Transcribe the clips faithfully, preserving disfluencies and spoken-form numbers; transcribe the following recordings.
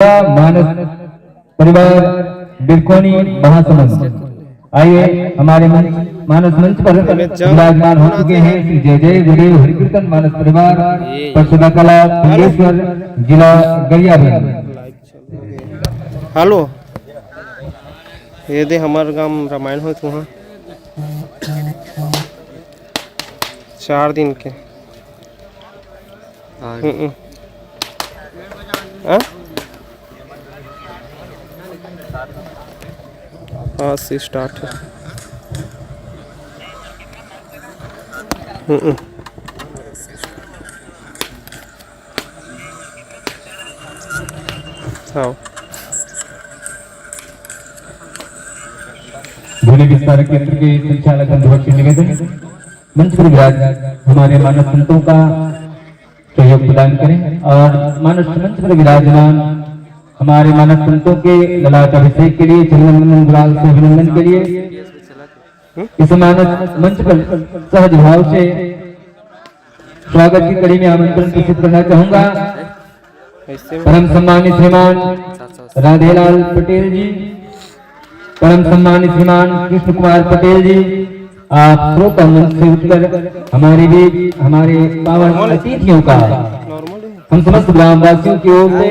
मानस परिवार बिरकोनी महासमुंद। आइए, हमारे मंच, मानस मंच पर विराजमान हो चुके हैं श्री जय जय गुरुदेव हरिकीर्तन मानस परिवार, परसदा कला, भुवनेश्वर, जिला गरियाबंद। हेलो, ये दे हमर गांव रामायण होत हुआ चार दिन के। हम्म। हाँ? हाँ, से स्टार्ट है। हम्म। हाँ। भोले विस्तारक केंद्र के संचालक बंधुओं से निवेदन, मंच पर विराज हमारे मानस संतों का सहयोग प्रदान करें और मानस मंच पर विराजमान हमारे मानस संतों के ललाट अभिषेक के लिए चंदन वंदन गुलाल से अभिनंदन के लिए इस मानस मंच पर सहज भाव से स्वागत की कड़ी में आमंत्रण प्रेषित करना चाहूंगा। परम सम्मानित श्रीमान राधेलाल पटेल जी, परम सम्मानित श्रीमान कृष्ण कुमार पटेल जी, आप श्रोता मंच से उठकर हमारे बीच हमारे पावन अतिथियों का हम समस्त ग्रामवासियों की ओर से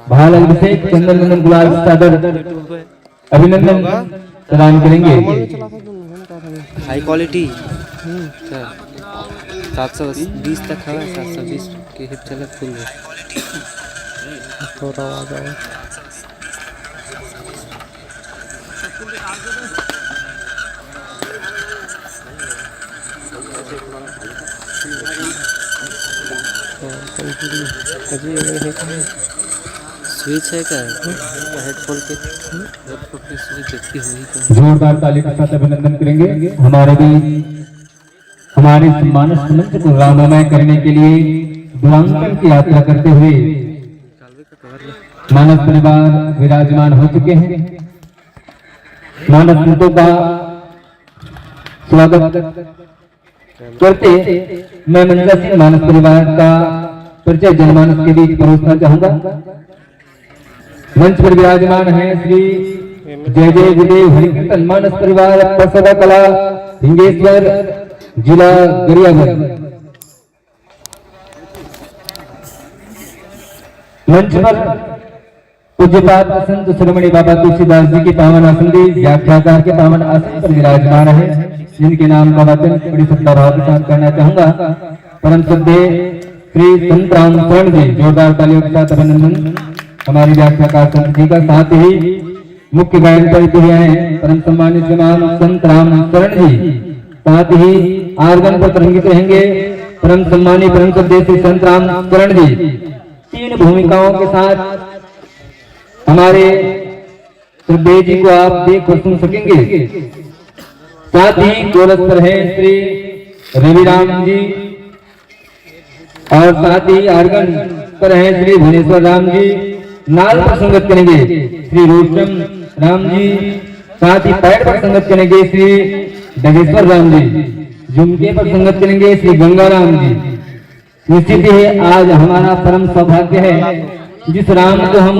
भाल अभिषेक चंदन वंदन गुलाल सादर अभिनंदन प्रदान करेंगे। High quality. अच्छा, सात सौ बीस तक है, सात सौ बीस के हिप चलत फुल है। थोड़ा आवाज आवे। स्विच है क्या हेडफोन के? हेडफोन के स्विच देखती हुई तो। जोरदार ताली के साथ अभिनंदन करेंगे हमारे भी, हमारे मानस मंच को राममय करने के लिए दुरांकन की यात्रा करते हुए मानस परिवार विराजमान हो चुके हैं। मानस संतों का स्वागत करते मैं मंजा सिंह मानस परिवार का परिचय जनमानस के बीच परोसना चाहूंगा। मंच पर विराजमान है श्री जय जय गुरुदेव हरिकीर्तन मानस परिवार, परसदा कला, सिंगेश्वर, जिला गरियाबंद। मंच पर पूज्यपाद संत शिरोमणि बाबा तुलसीदास जी के पावन आसन भी, व्याख्याकार के पावन आसन पर विराजमान है, जिनके नाम का वाचन बड़ी श्रद्धा भाव के साथ करना चाहूंगा। परम श्रद्धेय श्री संतराम शरण जी, जोरदार तालियों के साथ अभिनंदन। हमारे व्याख्याकार संत जी का, साथ ही मुख्य गायन पर भी हैं परम सम्मानित श्रीमान संतराम शरण जी, साथ ही आर्गन पर तरंगित रहेंगे परम सम्मानित परम श्रद्धेय श्री संतराम शरण जी। तीन भूमिकाओं के साथ हमारे श्रद्धेय जी को आप देख और सुन सकेंगे। साथ ही कोरस पर हैं श्री रविराम जी और साथ ही आर्गन पर हैं श्री भुवनेश्वर राम जी, नाल पर संगत करेंगे श्री रोशम राम जी, साथ ही पैड पर संगत करेंगे श्री डगेश्वर राम जी, झुमके पर संगत करेंगे श्री गंगाराम जी। निश्चित ही आज हमारा परम सौभाग्य है, जिस राम को हम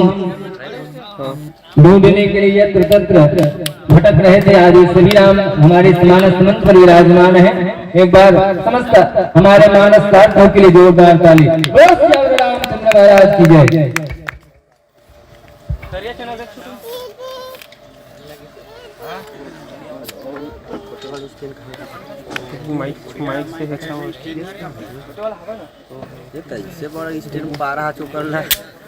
ढूंढने के लिए यत्र तत्र भटक रहे थे, आज ये सभी राम हमारे मानस मंच पर विराजमान है। एक बार समस्त हमारे मानस साथियों के लिए जोरदार ताली। बोलो सियावर रामचंद्र महाराज की जय। माइक, माइक से अच्छा हो। ये कैसे बड़ा स्टैंड पारा चोकर ला।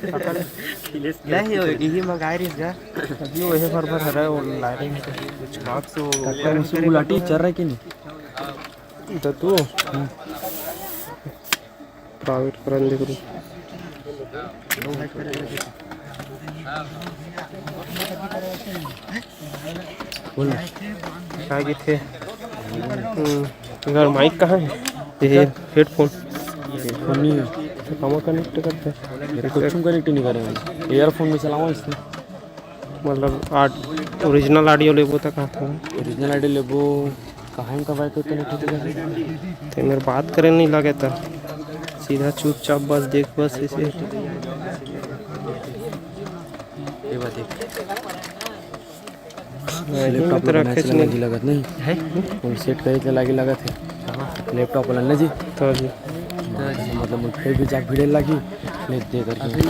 नहीं हो, यही मंगाए रही जा। अभी वो है भर भर हरा, वो ला रहे हैं। कुछ बाप से वो ऊपर से गुलाटी चल रहा है कि नहीं? तो तू प्राइवेट करन दे गुरु। बोल ना। का गीत हे? हम्म, एकर माइक कहाँ हे? ये हेडफोन। हेडफोन नहीं है। तो कामा कनेक्ट करते? ये तो कुछ कनेक्ट नहीं करे हैं। ईयरफोन में चलाओ इसमें। मतलब आड-, ओरिजिनल ऑडियो लेबो त कहाँ था? ओरिजिनल ऑडियो लेबो, कहाँ का वाईफाई कनेक्ट होते जाते? ते मेरे बात करे नहीं लगे था, सीधा चुपचाप बस देख, बस इसे। ये बात है। laptop तो रखे लागी लगत नहीं है। वो सेट करे के लागी लगत है। laptop वाला ना जी। तो जी। मतलब मुझे फिर भी जाके भिड़े लागी। ले दे करके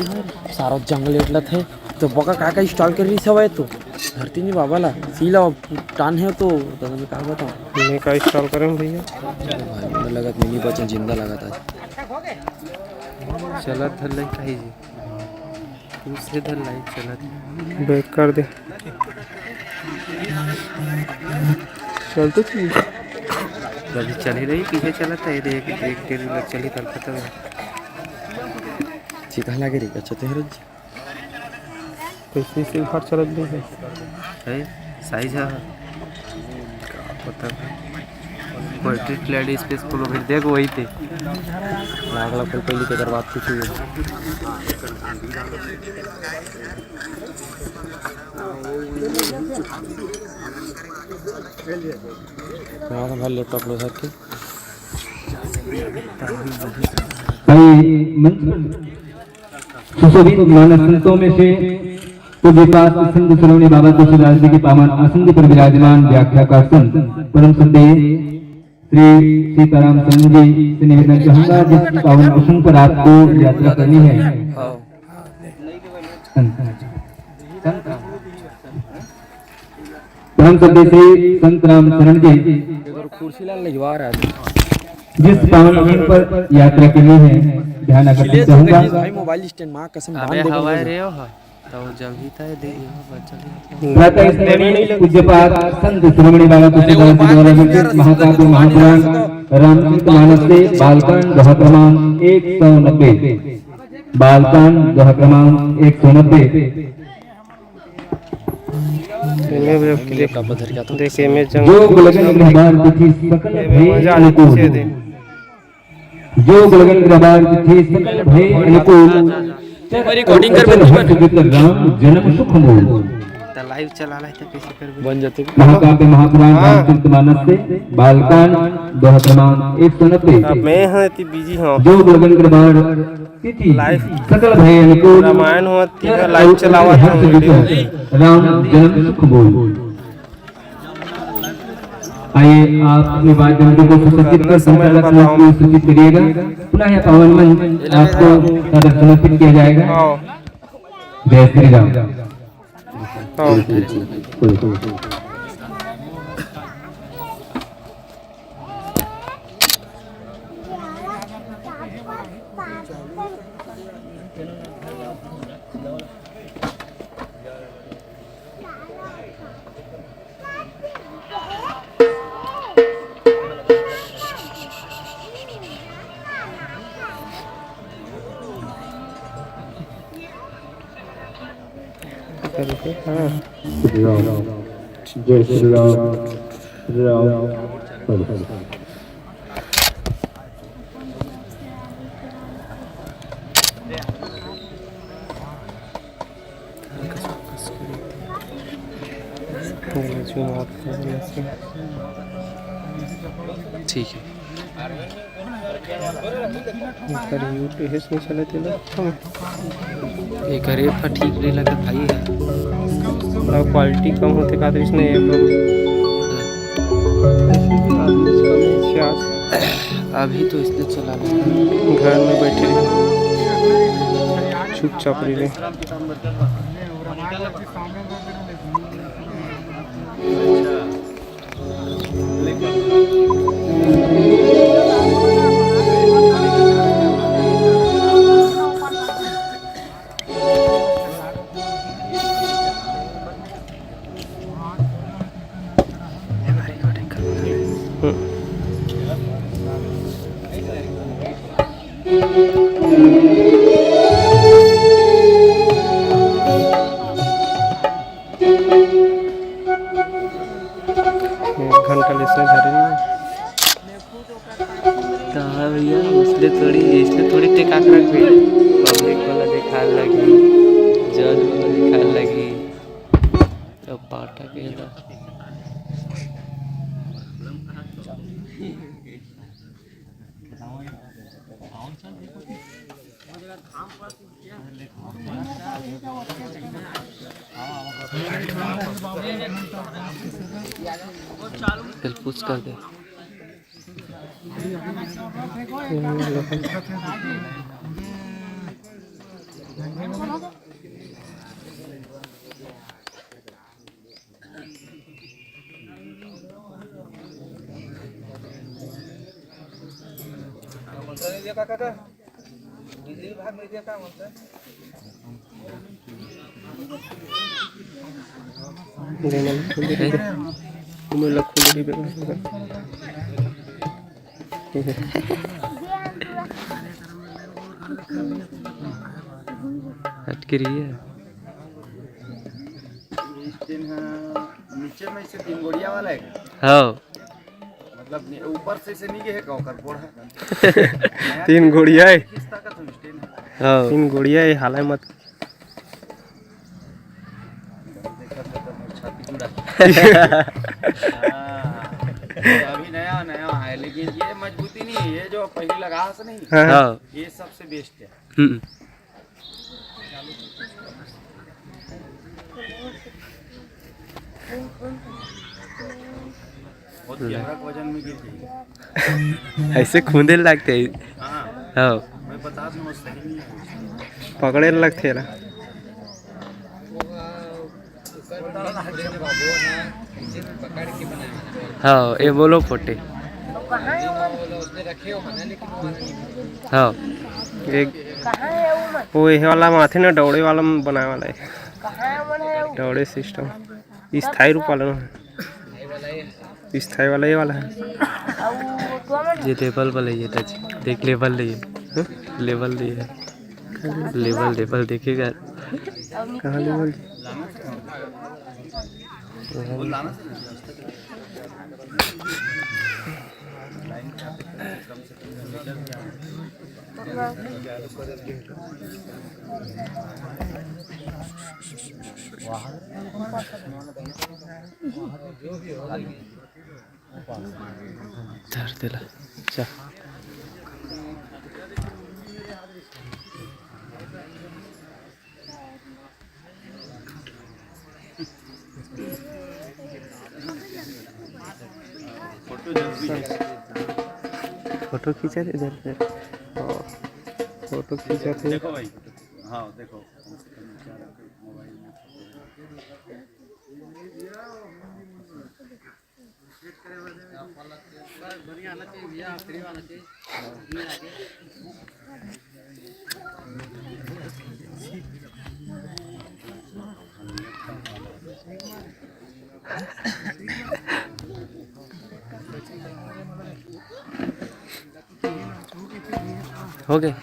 सारा जंगल एटलत है। तो बका का का इंस्टॉल कर रही सब है तो धरती नहीं बाबा ला सीला टान है तो तब मैं का बताऊँ। मैं का इंस्टॉल करें भैया? भाई, मुझे लगत नहीं, नहीं बचन जिंदा लगत आज। चलत धर ले काई जी। दूसरे धर लाइट चलत। बैक कर दे। चल तो ठीक। अभी चल ही रही, पीछे चलत है, ये देख, एक डेढ़ मिनट चली, तब खत्म है। चिता लागे रे, अच्छा तो है रोज। कैसे से उखाड़ चलत भी है। है, साइज है। का पता। पोल्ट्री क्लैड स्पेस को लोग देख वही थे। लाग लाग पहले तेकर बात कुछ हुई। हाँ, तो भाई laptop लो सर के। भाई मंच पर सुशोभित मानस संतों में से पूज्यपाद संत शिरोमणि बाबा तुलसीदास जी के पावन आसन पर विराजमान व्याख्याकार संत परम श्रद्धेय श्री सीताराम शरण जी से निवेदन चाहूंगा, जिस पावन प्रसंग पर आपको यात्रा करनी है। परम श्रद्धेय श्री संत राम शरण जी जिस पावन प्रसंग पर यात्रा करनी है, ध्यान आकर्षित चाहूंगा। भाई मोबाइल स्टैंड माँ कसम अबे बांध दे हवा बोले। रे हो, तो जब ही तय दे, ये बच्चा भी प्रातः स्मरणीय पूज्यपाद संत शिरोमणि बाबा तुलसीदास जी द्वारा विरचित महाकाव्य महापुराण रामचरित मानस से बालकांड दोहा क्रमांक एक सौ नब्बे। बालकांड दोहा क्रमांक एक सौ नब्बे। एमे भी देख, laptop पर धर के आता हूँ। देख, एमे जंग जो लगन गृह बार तिथि सकल एमे भय मजा आने अनुकूल। पीछे दे। जो लगन गृह बार तिथि सकल भय अनुकूल। और recording कर अचल बंदी हर्ष बन। जित राम जन्म सुख मूल। त live चला ला, त कैसे करबे? बन जाते। महाकाव्य महापुराण हाँ। रामचरित मानस से बालकांड दोहा क्रमांक एक सौ नब्बे। अब मैं हाँ इतनी busy हूँ। जो लगन गृह बार तिथि live सकल भय अनुकूल। रामायण हो, तीनों live चलावत हैं, video। राम जन्म सुख बोल। आइए, आप अपने वाद्य यंत्रों को सुसज्जित कर संचालक मंच को सूचित करिएगा। पुनः यह पावन मंच आपको सादर समर्पित किया जाएगा। हाँ। जय श्री राम। हाँ। हाँ। राम। जय श्री राम। राम। ठीक है। एकर YouTube हे से चलत हे ना। एकर एप ह ठीक नहीं लगत भाई है। और quality कम होथे का तो इसने एप अभी तो इसने चला ले। घर में बैठे रहे, चुपचाप रहे। एक घंटा ले से धरे। कहाँ भैया, इसलिए थोड़ी, इसलिए थोड़ी टेका कर रख भैया। पब्लिक वाला दिखाने लगी, जज वाला दिखाने लगी, अब पाटा के इधर। चल, पुश कर दे। हट के रहिए। नीचे में से तीन गोड़िया वाला है। हाँ। मतलब, ऊपर से, से नहीं गे हे का, ओकर गोड़ है। तीन गोड़िया है। हाँ। तीन गोड़िया है, हालाय मत। हाँ, ये अभी नया नया है, लेकिन ये मजबूती नहीं है, ये जो पहले लगा है नहीं, हाँ। हाँ। ये सबसे बेस्ट है। हम्म। बहुत गहरा वजन में गिर गई। ऐसे खूंदे लगते हैं। हाँ। हाँ। मैं बता दूँ, सही नहीं है। पकड़े लगते हैं ना। हाँ, ये बोलो पोटे। हाँ। एक वो ये वाला माथे ना, दौड़े वाला बनाए वाला है। दौड़े सिस्टम। स्थायी रूप वाला ना। स्थायी वाला ये वाला है। ये लेवल वाला, ये टच देख, लेवल नहीं है। हाँ? लेवल नहीं है। लेवल, लेवल देखेगा। कहाँ लेवल? धर देला। अच्छा। फोटो खींचा रे इधर से। हाँ, फोटो खींचा थे। देखो भाई, हाँ, देखो। हो गए।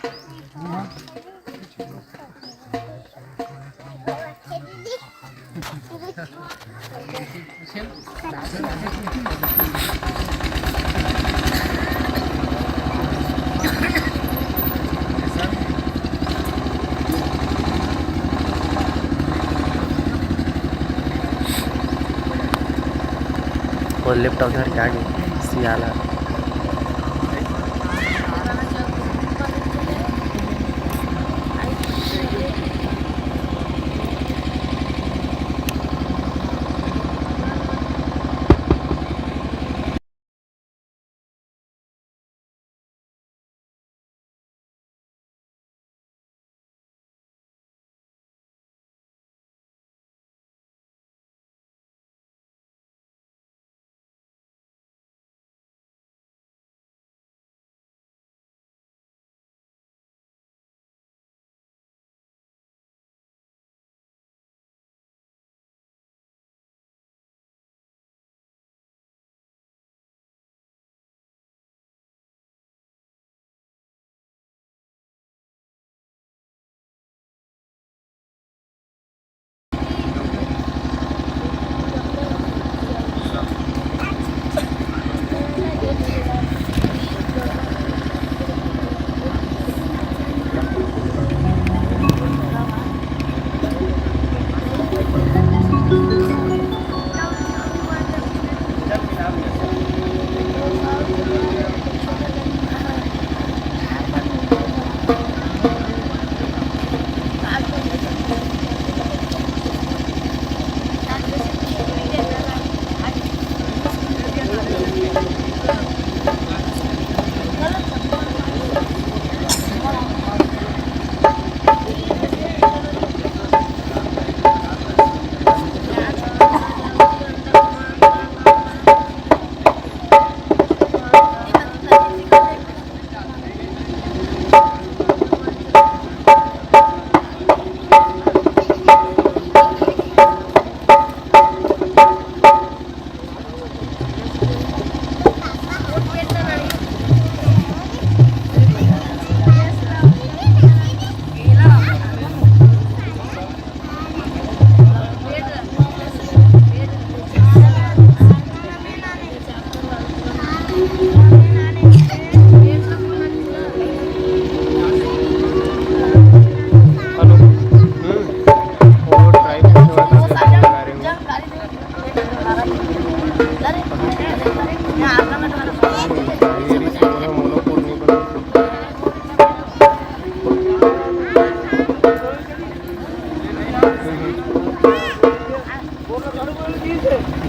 वो laptop धर के आगे सियाला।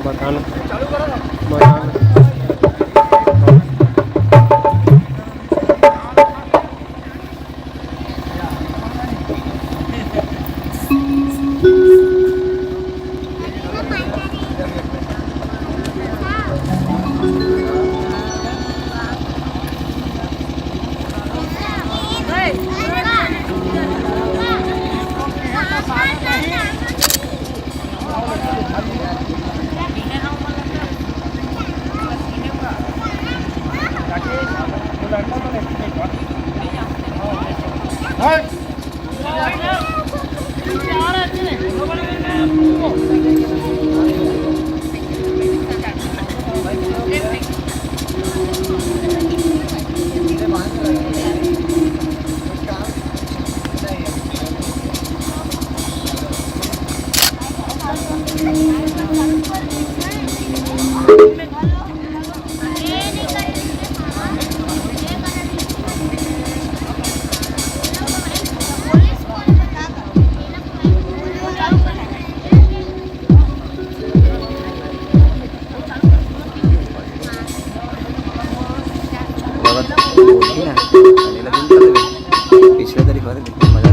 बताना, बताना। पिछले तारीख वाले दिन मजा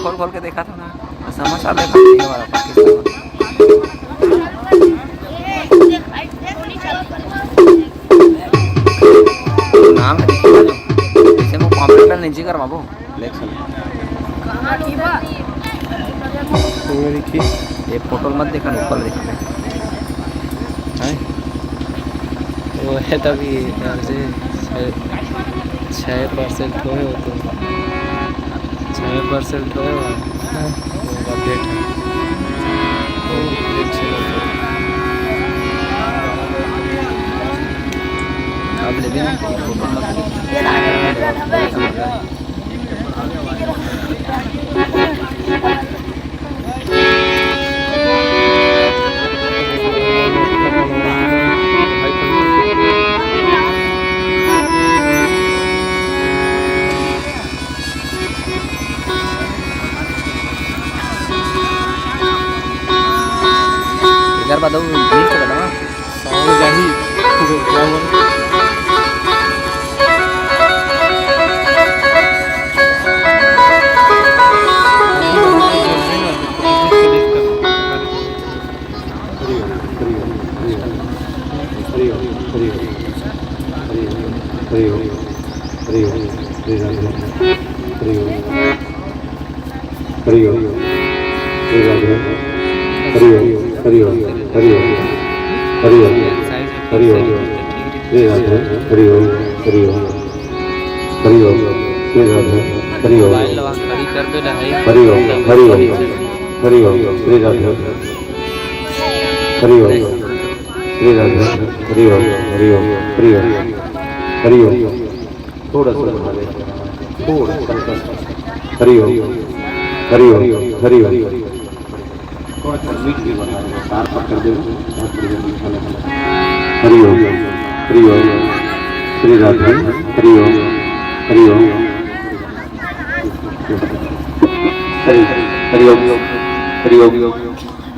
खोल खोल के देखा था ना। समाचार देखा नहीं हमारा पाकिस्तान। नाम है देखा जो जैसे वो कॉम्प्यूटर नहीं जी करवाबो। देख सुन। ये देखिए। ये फोटो मत देखा, ऊपर देखा। हैं? वो है तभी यहाँ से छः, छः परसेंट होए हो तो। छः परसेंट होए हो। हाँ। वो अपडेट है। वो अपडेट से आप ले लेना। एकर बाद अउ लिस्ट बना। साउंड जाही। हरि ओम, हरि ओम, हरि ओम, हरि ओम, हरि ओम, हरि ओम, हरि राधे, हरि ओम। हरि ओम। श्री राधे। हरि ओम, हरि ओम, हरि ओम, हरि ओम, हरि ओम। श्री राधे। हरि ओम, हरि ओम, हरि ओम। श्री राधे। हरि ओम। मोबाइल ला खड़ी कर दे ना है। हरि ओम, हरि ओम, हरि ओम। श्री राधे। हरि ओम। श्री राधे। हरि ओम, हरि ओम, हरि ओम, हरि ओम। थोड़ा सा बढ़ा दे, थोड़ा सा। हरि ओम, हरि ओम, हरि ओम। थोड़ा सा मीठ भी बढ़ा दे, तार पकड़ दे, बहुत बढ़िया मीठा लगेगा। हरि ओम, हरि ओम, श्री राधे, हरि ओम, हरि ओम, हरि, हरि ओम, हरि ओम,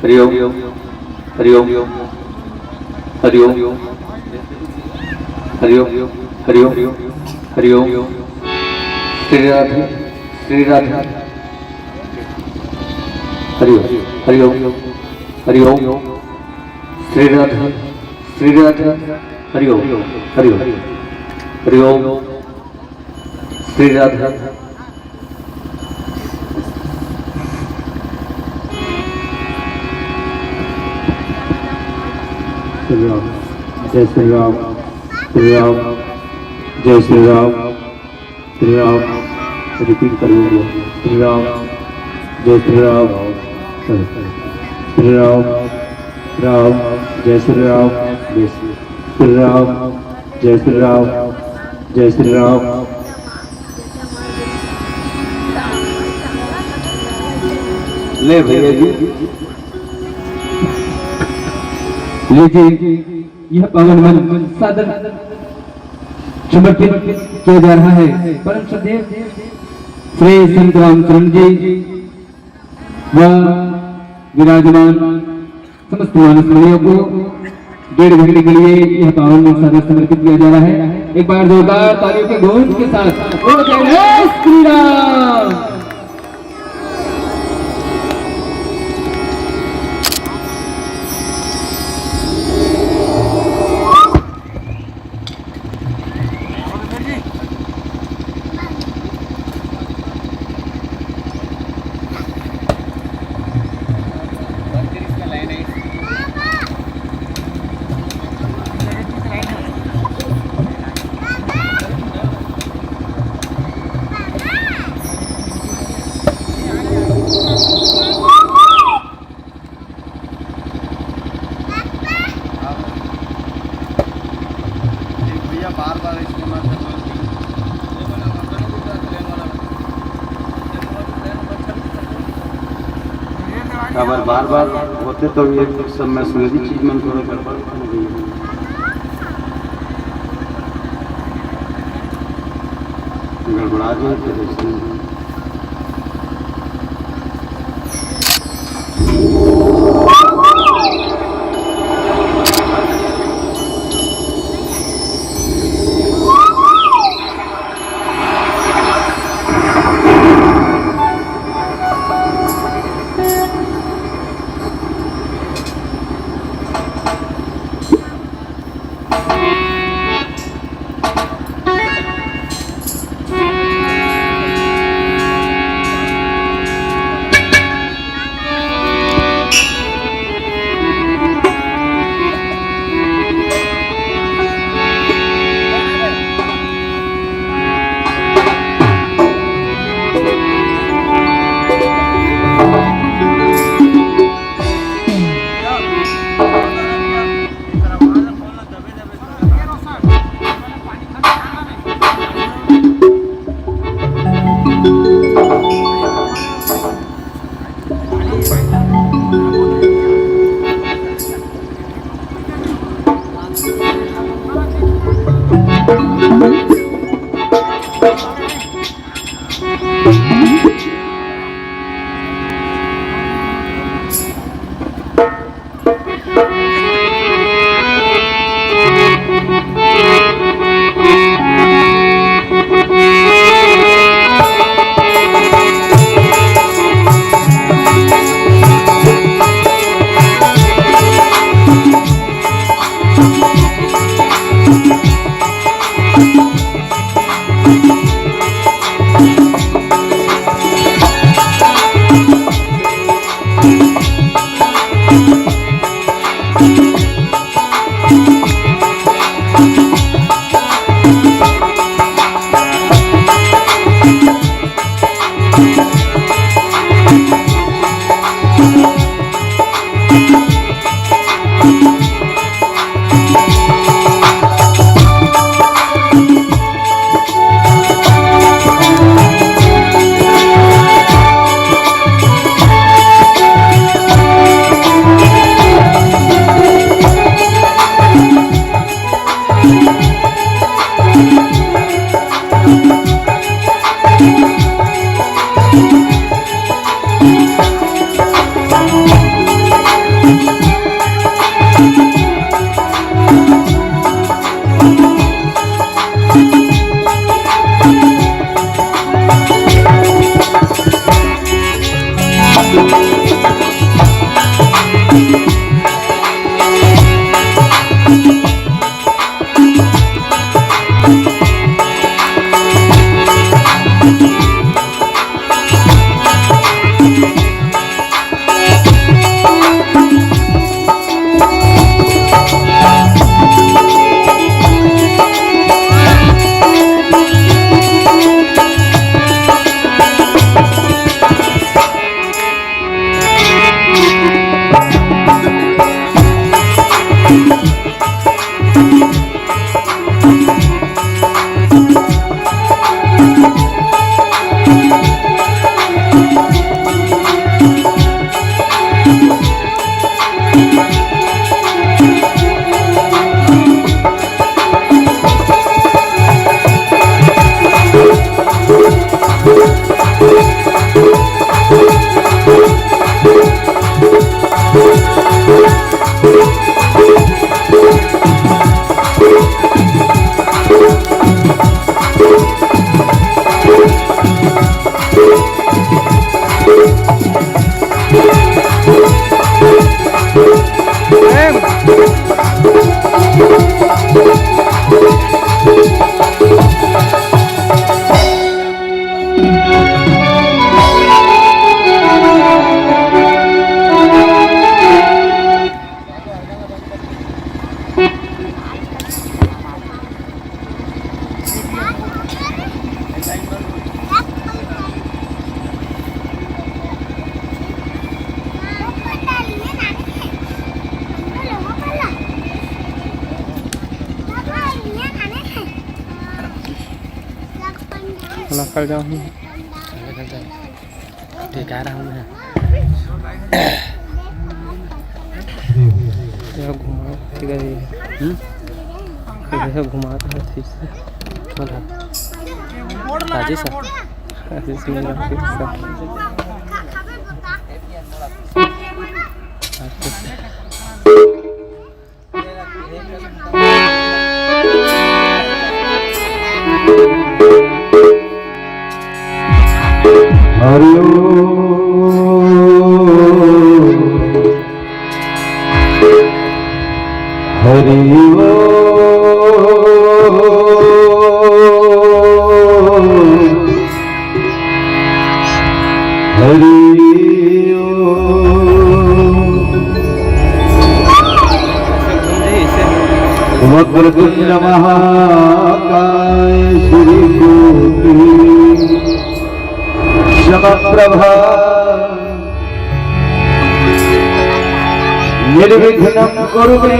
हरि ओम, हरि ओम, हरि ओम, हरि ओम, हरि ओम, हरि ओम, हरि ओम। श्री राधे, श्री राधे। हरि ओम, हरि ओम, हरि ओम। श्री राधे, श्री राधे। हरि ओम, हरि ओम, हरि ओम। श्री राधे। श्री राम, जय श्री राम, श्री राम, जय श्री राम, श्री राम। रिपीट करूंगा। श्री राम, जय श्री राम, श्री राम, राम, जय श्री राम, जय श्री राम, जय श्री राम, जय श्री राम। ले भैया जी, लीजिए, यह पावन मंच सादर समर्पित किया जा रहा है परम श्रद्धेय श्री संत रामचरण जी। व विराजमान समस्त मानस मंडलियों को डेढ़ घंटे के लिए यह पावन साधन समर्पित किया जा रहा है। एक बार जोरदार तालियों के गूंज के साथ बोलो जय श्री राम। अगर बार बार होते तो ये सब मशीनरी चीज मन थोड़ा गड़बड़ हो गई। गड़बड़ा जाए तो ऐसे। लगा हूँ। टिका रहा हूँ मैं। ये घुमा, ठीक है जी। हम्म? ये घुमा रहा है ठीक से। बोला। राजेश सर। राजेश मेरा ठीक से। हरि ओम। हरि ओम। हरि ओम। वक्रतुंड महाकाय सूर्यकोटि समप्रभा। निर्विघ्नं कुरु मे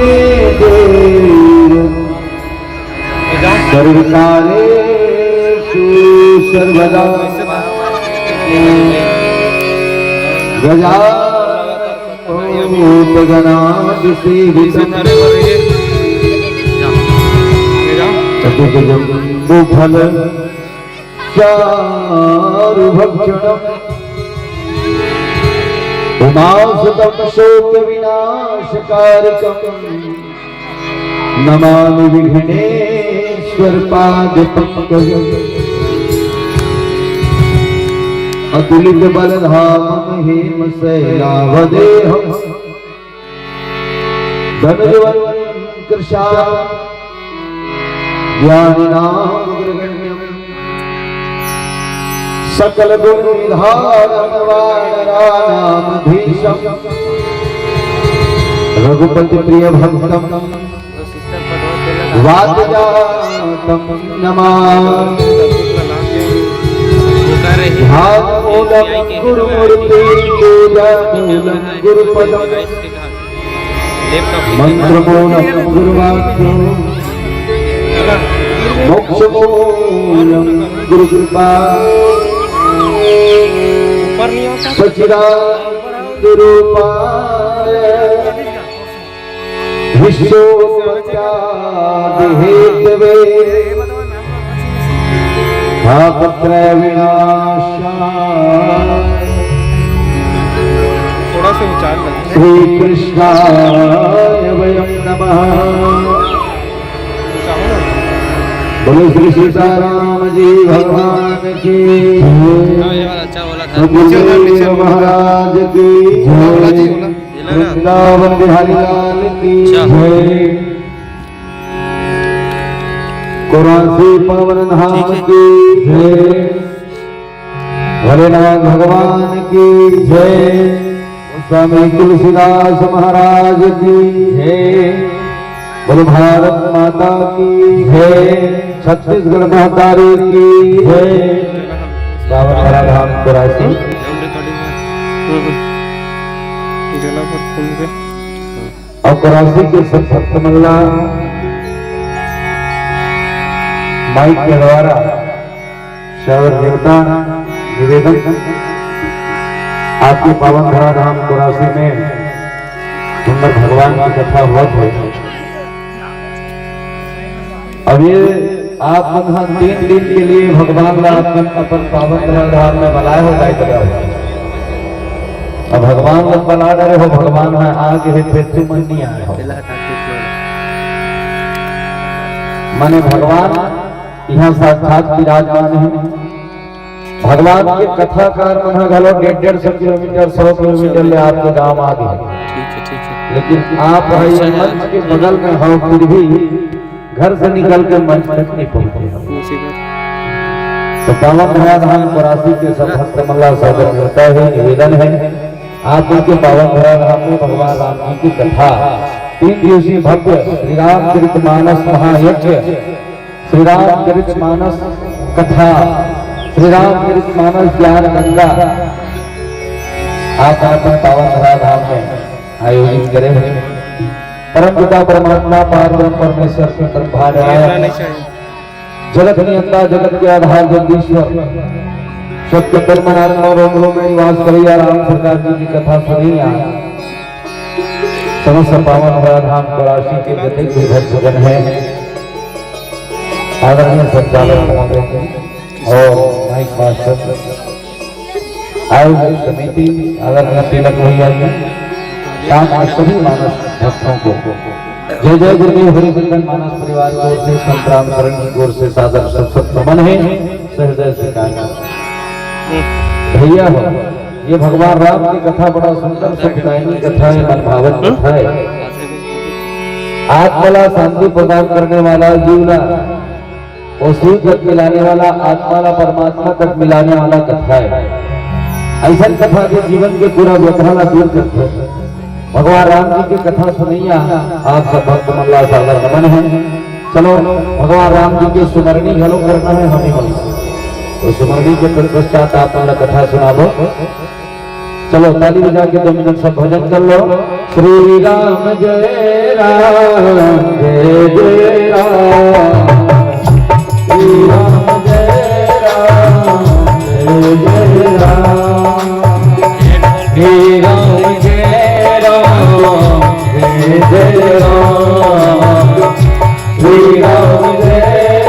देव सर्वकार्येषु सर्वदा। गजाननभूतगणादिसेवितं कपितजम्बूफल चारुभक्षणम्। उमासुतं शोकविनाशकारकं नमामि विघ्नेश्वर पाद पंकज। अतुलित बलधामं हेम शैलावदेहं। धनुजवनं कृशां ज्ञानिनामग्रगण्यम्। सकलगुणनिधानं वानराणामधीशम्। रघुपतिप्रियभक्तं वातजातं नमामि। ध्यानमूलं गुरुमूर्ति पूजामूलं गुरुपदम्। मंत्रमूलं गुरुवाक्यं मोक्षमूलं गुरुकृपा। सच्चिदानंदरूपाय विश्वोपत्यादिहेतवे। तापत्रय विनाशाय थोड़ा सा उचार कर। श्री कृष्णाय वयं नमः। बोलो श्री सीताराम जी भगवान की जय। हाँ, ये वाला अच्छा वाला था। गुरुदेव महाराज की जय। वृंदावन बिहारी लाल की जय। कोरासी पावन धाम की जय। भोलेनाथ भगवान की जय। स्वामी तुलसीदास महाराज की जय। बोलो भारत माता की जय। छत्तीसगढ़ महतारी की जय। बाबा धाम कोरासी। अउ कोरासी के सब भक्त मन ला माइक के द्वारा श्रवण देवता निवेदन, आपके पावन धरा धाम कोरासी में सुंदर भगवान की कथा होत हे। अब ये आप मन ह तीन दिन के लिए भगवान ला अपन, अपन पावन धरा धाम में बलाए हो, गाय बजाओ। अब भगवान ला बला डरे हो, भगवान ह आ गे हे, फेर तुमन नहीं आए हो। माने भगवान यहाँ साक्षात विराजमान हे। भगवान के कथाकार मन ह घलो डेढ़ डेढ़ सौ किलोमीटर, सौ किलोमीटर ले आपके गांव आ गे। ठीक है, ठीक है। लेकिन आप ह ये मंच के बगल में हो, फिर भी घर से निकल के मंच तक नहीं पहुंचे हो। तो पावन धरा धाम कोरासी के सब भक्त मन ला सादर करता है, निवेदन है, आप उनके पावन धरा धाम में भगवान राम जी की कथा, तीन दिवसीय भव्य श्री रामचरित मानस महायज्ञ, श्री रामचरित मानस कथा, श्री रामचरित मानस ज्ञान गंगा, आप अपन पावन धरा धाम में आयोजित करे। परम पिता परमात्मा पार ब्रह्म परमेश्वर के ब्रह्मा नारायण जगत नियंता, जगत के आधार जगदीश्वर, सबके तन मन आत्मा रोम रोम में निवास करैया राम सरकार जी की कथा सुनैया समस्त पावन भरा धाम काशी के जतने भी भक्तजन हैं, आदरणीय संचालक महोदय और माइक मास्टर, आयोजक समिति, आदरणीय तिलक भैया जी, साथ में सभी मानस भक्तों को जय जय गुरुदेव हरिचंदन मानस परिवार की ओर से, संतराम शरण की ओर से सादर सत सत नमन है, सहृदय स्वीकार करें। भैया हो, ये भगवान राम की कथा बड़ा सुंदर सुखदायिनी कथा है, मनभावन कथा है। आत्मा ला शांति प्रदान करने वाला, जीव ला वो शिव तक मिलाने वाला, आत्मा ला परमात्मा तक मिलाने वाला कथा है। ऐसा कथा के जीवन के पूरा व्यथा ला दूर करथे। भगवान राम जी के कथा सुनैया आप सब भक्त मन ला सादर नमन है। चलो, भगवान राम जी के सुमरनी घलो करना है हमें मन। तो सुमरनी के तत्पश्चात आप मन ला कथा सुनाबो। चलो, ताली बजा के दो मिनट सब भजन कर लो। श्री राम जय राम जय जय राम। श्री राम जय राम जय जय राम। श्री राम जय राम जय जय राम। श्री राम जय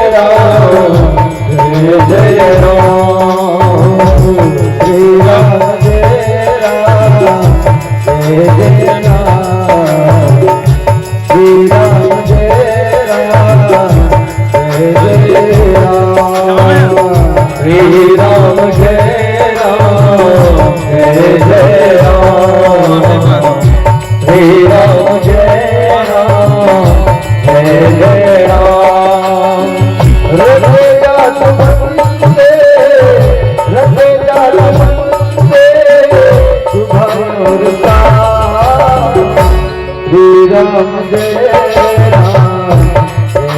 राम जय जय राम। श्री राम जय राम जय जय राम। श्री राम जय राम जय जय राम। श्री राम जय राम जय जय राम। श्री राम जय राम जय जय राम। रथ जात बंदे, रथ जात बंदे, शुभ मुहूर्ता। श्री राम जय राम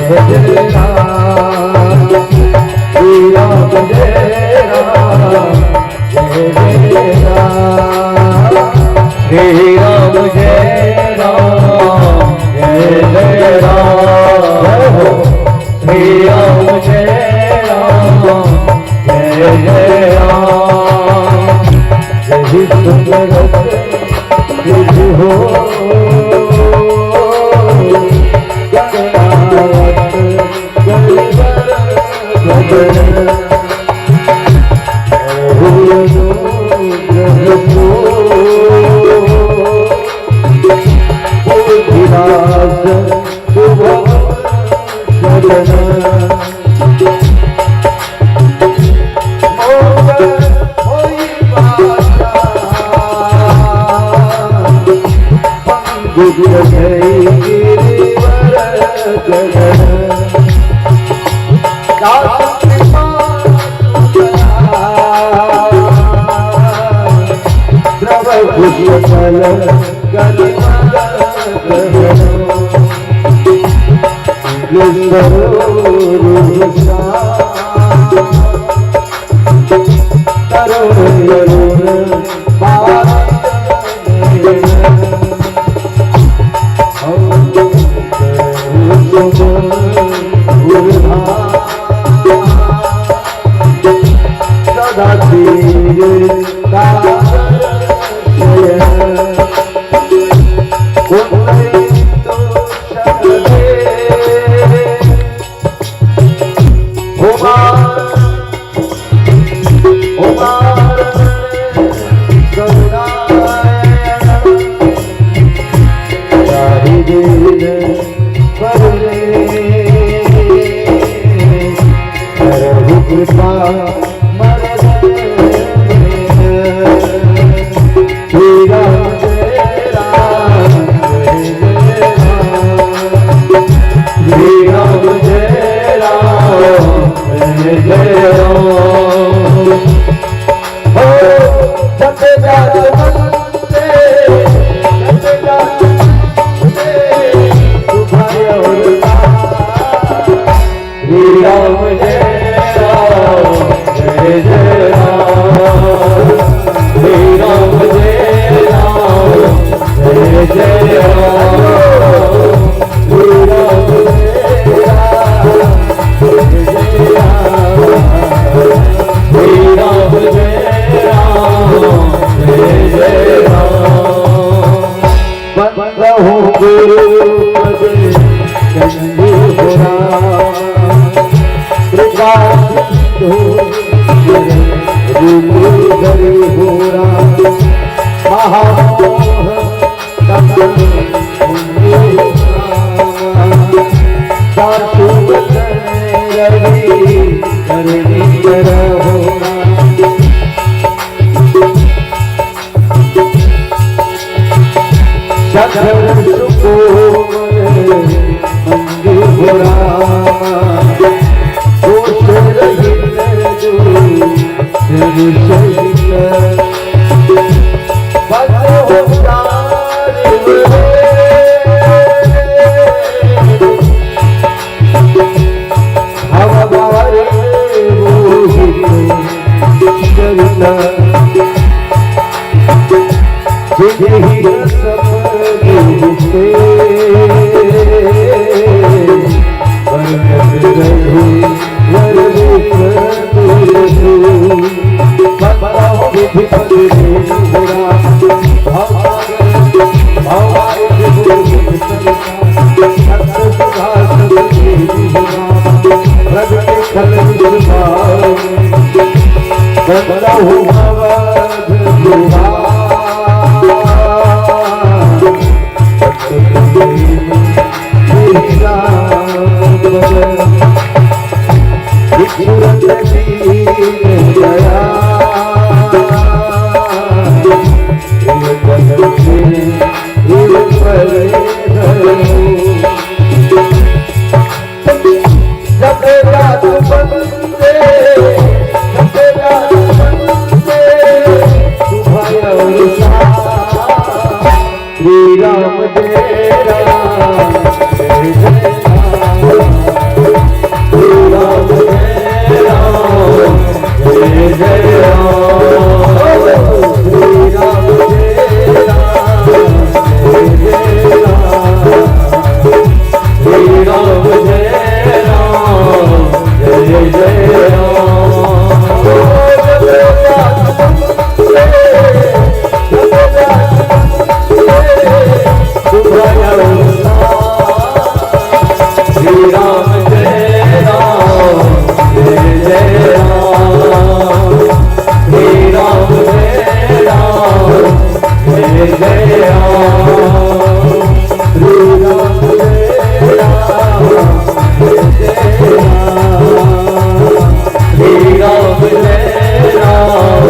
जय जय राम। श्री राम जय राम जय जय राम। श्री राम जय राम जय जय राम। श्री राम जय राम जय जय राम। जय सुंदर विधि हो गगनावत गगन गगन। गुरु पद चंदू हो राम, कृपा सिंधु रूप धरि हो राम, महामोह तपन उंगु हो राम, सासु वचन रवि करहि करहो राम। सधर सुकोमल अंग हो रामा, दोष रहित जो जन सहित। बल हो दारिम रे, भव भार मोहित करना, जिनहि रसम मोहिते, बरनत रघुवर विपुल गुण। बताओ विधि पद में घोड़ा, भव सागर, भव आए विभुर गुण सरिता। जगन्नाथ बंदे, जगन्नाथ बंदे, तुम्हारा श्री राम जय राम, जय जय राम। श्री राम जय राम, जय जय राम। श्री राम जय राम, जय जय राम। श्री राम जय राम, जय जय राम। श्री राम जय राम, जय जय राम। श्री राम जय राम, जय जय राम। श्री राम जय राम, जय जय राम। श्री राम जय राम,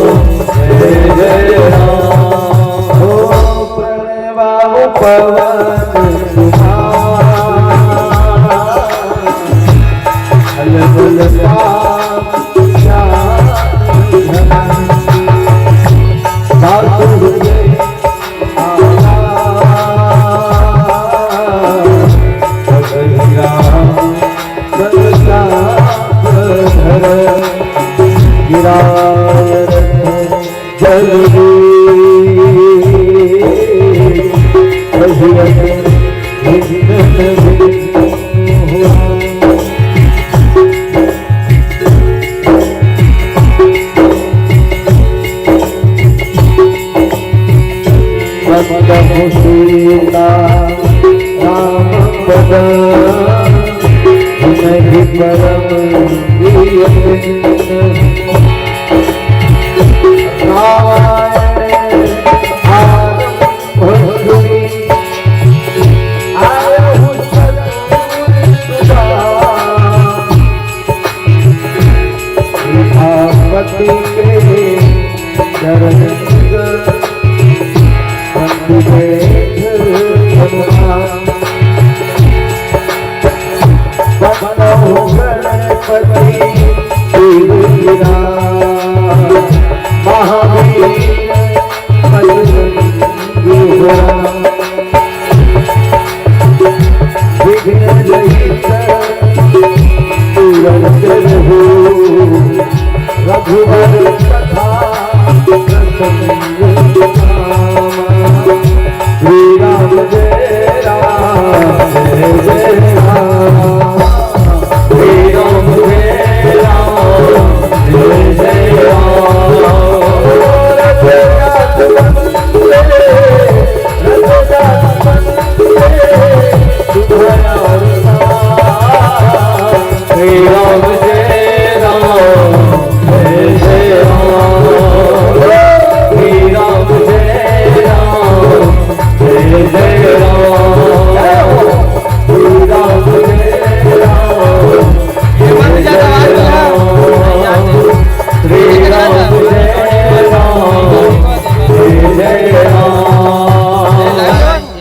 जय जय राम। ओम प्रणवा पवन कुमार, अलबल ताप सीता राम पद नहीं परम प्रिय। रामायण आरंभ हुई, आयो सतपुर सुधा। सीतापति के चरण बंधु बैठ हनुमान। बनो गणपति शिव विराज, महावीर बजरंगी विराज। विघ्न रहित तुरंत हो, रघुवर तथा प्रसन्न कामा। श्री राम जय राम, जय जय राम। श्री राम जय राम, जय जय राम। श्री राम जय राम, जय जय राम। श्री राम जय राम, जय जय राम।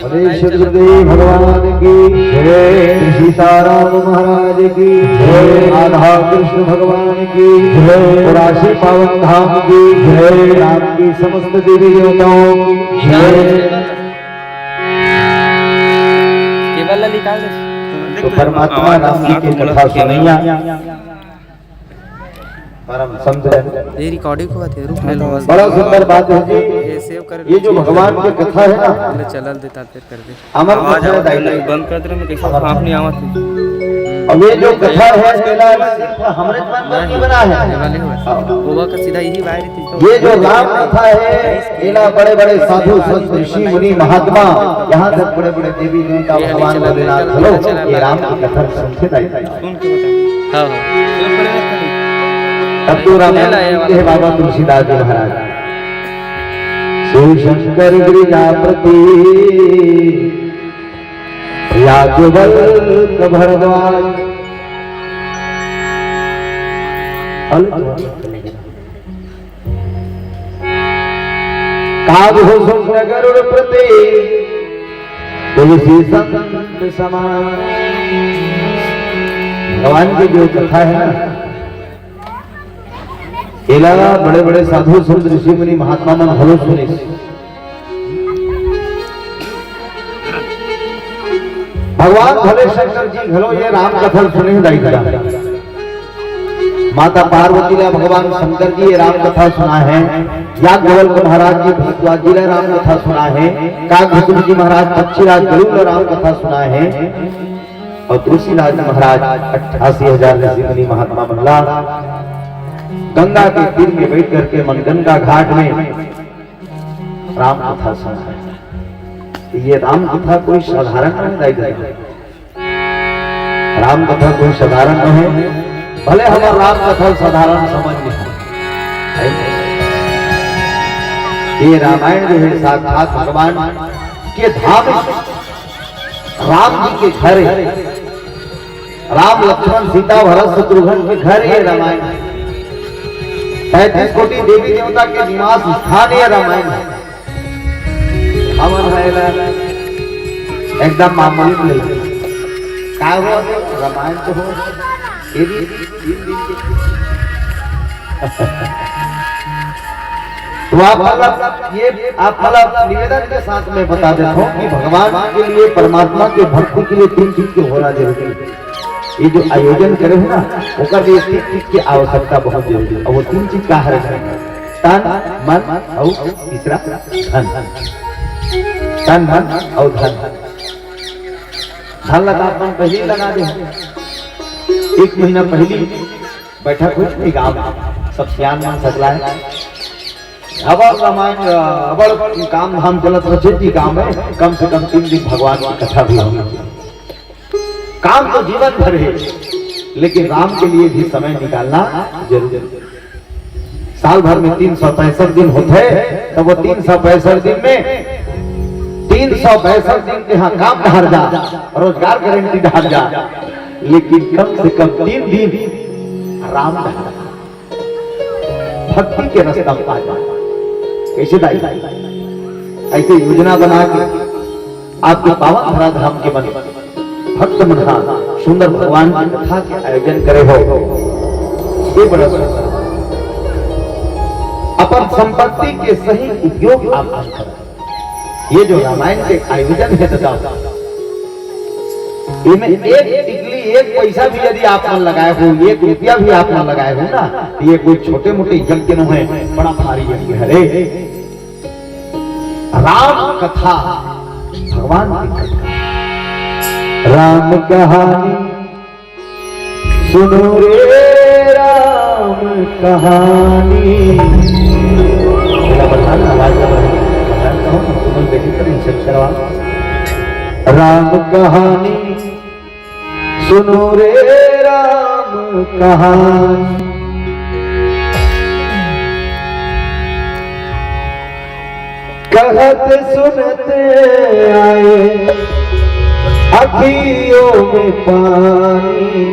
बोले श्री गुरुदेव भगवान की जय, श्री सीताराम महाराज की जय, राधा कृष्ण भगवान की जय, और काशी पावन धाम की जय, राम की समस्त देवी देवताओं की जय। केबल ला निकाल दे। तो परमात्मा राम जी की कथा सुनैया परम संत जन। ये रिकॉर्डिंग हुआ थे, रुक ले लो बस। बड़ा सुंदर बात है जी। ये सेव कर ये जो भगवान की कथा है ना, पहले चलल देता, फिर कर दे। अमर आवाज कथा आवत है, दाई। बंद कर दे, मैं कैसे अमर साफ नहीं आवत है। अब ये जो कथा है, मेरा सिर्फ हमरे मन में नहीं बना है। ये वाली हुआ। हाँ। गोवा का सीधा यही वायर थी तो ये जो राम कथा है, एला बड़े बड़े साधु संत ऋषि मुनि महात्मा, यहाँ तक बड़े बड़े देवी देवता ये वाली भगवान चला दे, भोलेनाथ चला दे, चला दे। ये राम की कथा सुनते दाई। सुन के बता। हाँ, हाँ। तब तो रामायण के बाबा तुलसीदास जी महाराज। शिव शंकर गिरिजापति याज्ञवल्क भरद्वाज। काग हो सुन गरुड़ प्रति तुलसी संत समान। भगवान की जो कथा है ना, एला बड़े बड़े साधु संत ऋषि मुनि महात्मा मन घलो सुने। भगवान भोले शंकर जी घलो ये राम कथा सुने दाई ददा। माता पार्वती ला भगवान शंकर जी ये राम कथा सुना है, याज्ञवल्क महाराज जी भरद्वाज जी ला राम कथा सुना है, काग भृगु जी महाराज पक्षीराज गरुड़ ला राम कथा सुना है, और तुलसीदास जी महाराज अट्ठासी हजार ऋषि मुनि महात्मा मन ला गंगा के तीर में बैठ करके मन गंगा घाट में राम कथा सुना है। ये राम कथा कोई साधारण नहीं दाई ददा। राम कथा कोई साधारण नहीं है, भले हमार राम कथा साधारण समझ में है। ये रामायण जो है साक्षात भगवान के धाम है, राम जी के घर है। राम लक्ष्मण सीता भरत शत्रुघ्न के घर ये रामायण है। पैंतीस कोटि देवी देवता के निवास स्थान ये रामायण है। हमन ह एला एकदम मामूली में लेथन। का हो, रामायण तो हो, ये भी तीन दिन के। तो आप मतलब, ये आप मतलब निवेदन के साथ में बता देता हूँ कि भगवान के लिए, परमात्मा के भक्ति के लिए तीन चीज के होना जरूरी है। ये जो आयोजन करे हो ना, ओकर लिए तीन चीज के आवश्यकता बहुत जरूरी है। और वो तीन चीज का है? तन, मन और तीसरा धन। तन, मन और धन। धन लगा अपन पहले ही लगा दे। एक महीना पहले बैठा कुछ नहीं गाँव में, सब सियान मन सकला है। अब रामायण, अ, बड़ काम धाम चलत रचे जी गाँव में, कम से कम तीन दिन भगवान की कथा भी होनी चाहिए। काम तो जीवन भर है, लेकिन राम के लिए भी समय निकालना जरूरी है। साल भर में तीन सौ पैंसठ दिन होते हैं, तो वो तीन सौ पैंसठ दिन में तीन सौ पैंसठ दिन के यहाँ काम धार जा, रोजगार गारंटी धार जा, लेकिन कम से कम तीन दिन राम धार, भक्ति के रास्ता में आ जा। कैसे दाई? ऐसे योजना बना के आपके पावन धरा धाम के मन भक्त मन हा सुंदर भगवान की कथा के आयोजन करे हो, ये बड़ा सुंदर। अपन संपत्ति के सही उपयोग आप मन करें। ये जो रामायण के आयोजन है दादा, इनमें एक टिकली, एक पैसा भी यदि आप मन लगाए हो, एक रुपया भी आप मन लगाए हो ना, तो ये कोई छोटे मोटे यज्ञ नहीं है, बड़ा भारी यज्ञ है रे। राम कथा, भगवान की कथा। राम कहानी सुनो रे, राम कहानी। थोड़ा बढ़ा ना, आवाज का बढ़ा। बढ़ा तो हूँ, तुम लोग देखिए तो इनसे करवा। राम कहानी सुनो रे राम कहानी। कहत सुनत आए अखियों में पानी।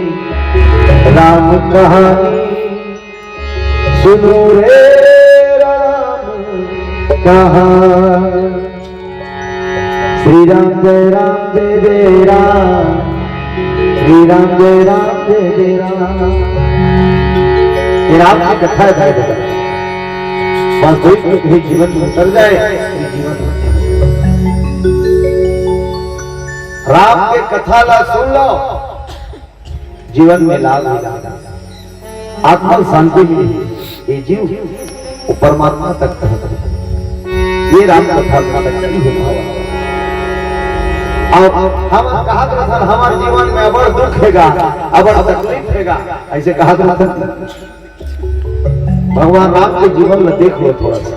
राम कहानी सुनो रे राम कहानी। श्री राम जय राम जय जय राम। श्री राम जय राम जय जय राम। ये राम की कथा है भाई बेटा। वास्तविक में कहीं जीवन में उतर जाए, ये जीवन में। राम के कथा ला सुन लो, जीवन में लाभ हो जाता है, आत्मा शांति मिली। ये जीव वो परमात्मा तक पहुंच। ये राम कथा में शक्ति है भाव। अब हम कहत रहथन, हमार जीवन में अबड़ दुख हेगा, अबड़ तकलीफ हेगा, ऐसे कहत रहथन। भगवान राम के जीवन ला देख लो थोड़ा सा।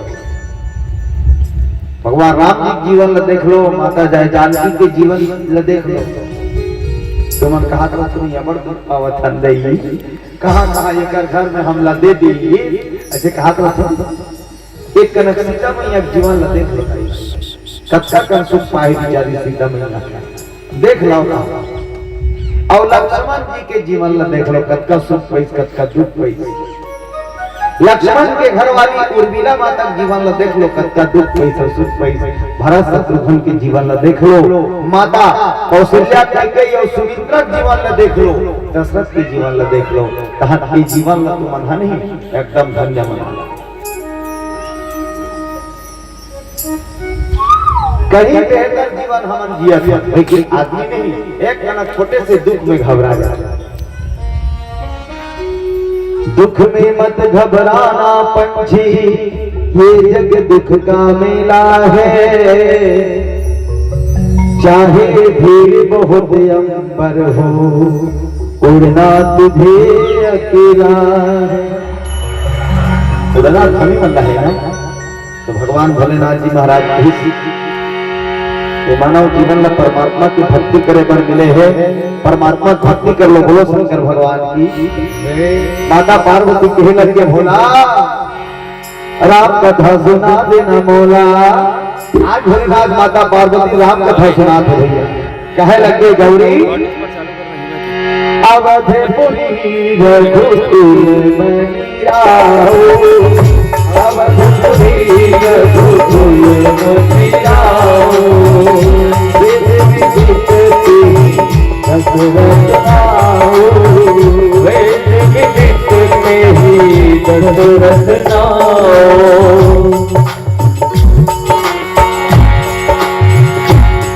भगवान राम जी के जीवन ला देख लो, माता जय जानकी के जीवन ला देख लो। तुमन कहत रहथन, अबड़ दुख पावत हन दई, कहाँ कहाँ एकर घर में हमला दे दी, ऐसे कहत रहथन। एक कनक सीता मैया के जीवन ला देख लो, कतका कन सुख पाए बिचारी सीता मैया। देख लो ना। और लक्ष्मण जी के जीवन ला देख लो, कतका सुख पाइस, कतका दुख पाइस। लक्ष्मण के घरवाली उर्मिला माता के जीवन ला देख लो, कतका दुख पाइस और सुख पाइस। भरत शत्रुघ्न के जीवन ला देख लो, माता कौशल्या, कैकेयी और सुमित्रा के जीवन ला देख लो, दशरथ के जीवन ला देख लो। तहन के जीवन ला तुमन ह नहीं, एकदम धन्य मना। कहीं बेहतर जीवन हमन जियत हन, लेकिन आदमी नहीं, एक कना छोटे से दुख में घबरा जाता है। दुख में मत घबराना पंछी, ये जग दुख का मेला है। चाहे भीड़ बहुत अंबर हो, उड़ना तुझे अकेला है। उड़ना थोड़ी बंदा है ना। तो भगवान भोलेनाथ जी महाराज खुद ये मानव जीवन ला परमात्मा की भक्ति करे बर मिले हे। परमात्मा की भक्ति कर लो, बोलो शंकर भगवान की। माता पार्वती कहे लगे, भोला, राम कथा सुना देना मोला। आज भोलेनाथ माता पार्वती राम कथा सुनात हे भैया। कहे लगे, गौरी, अवधपुरी रघुकुल मति आओ, अवधपुरी रघुकुल मति आओ, विध विदित तेहि दशरथ आओ, विध विदित तेहि दशरथ आओ।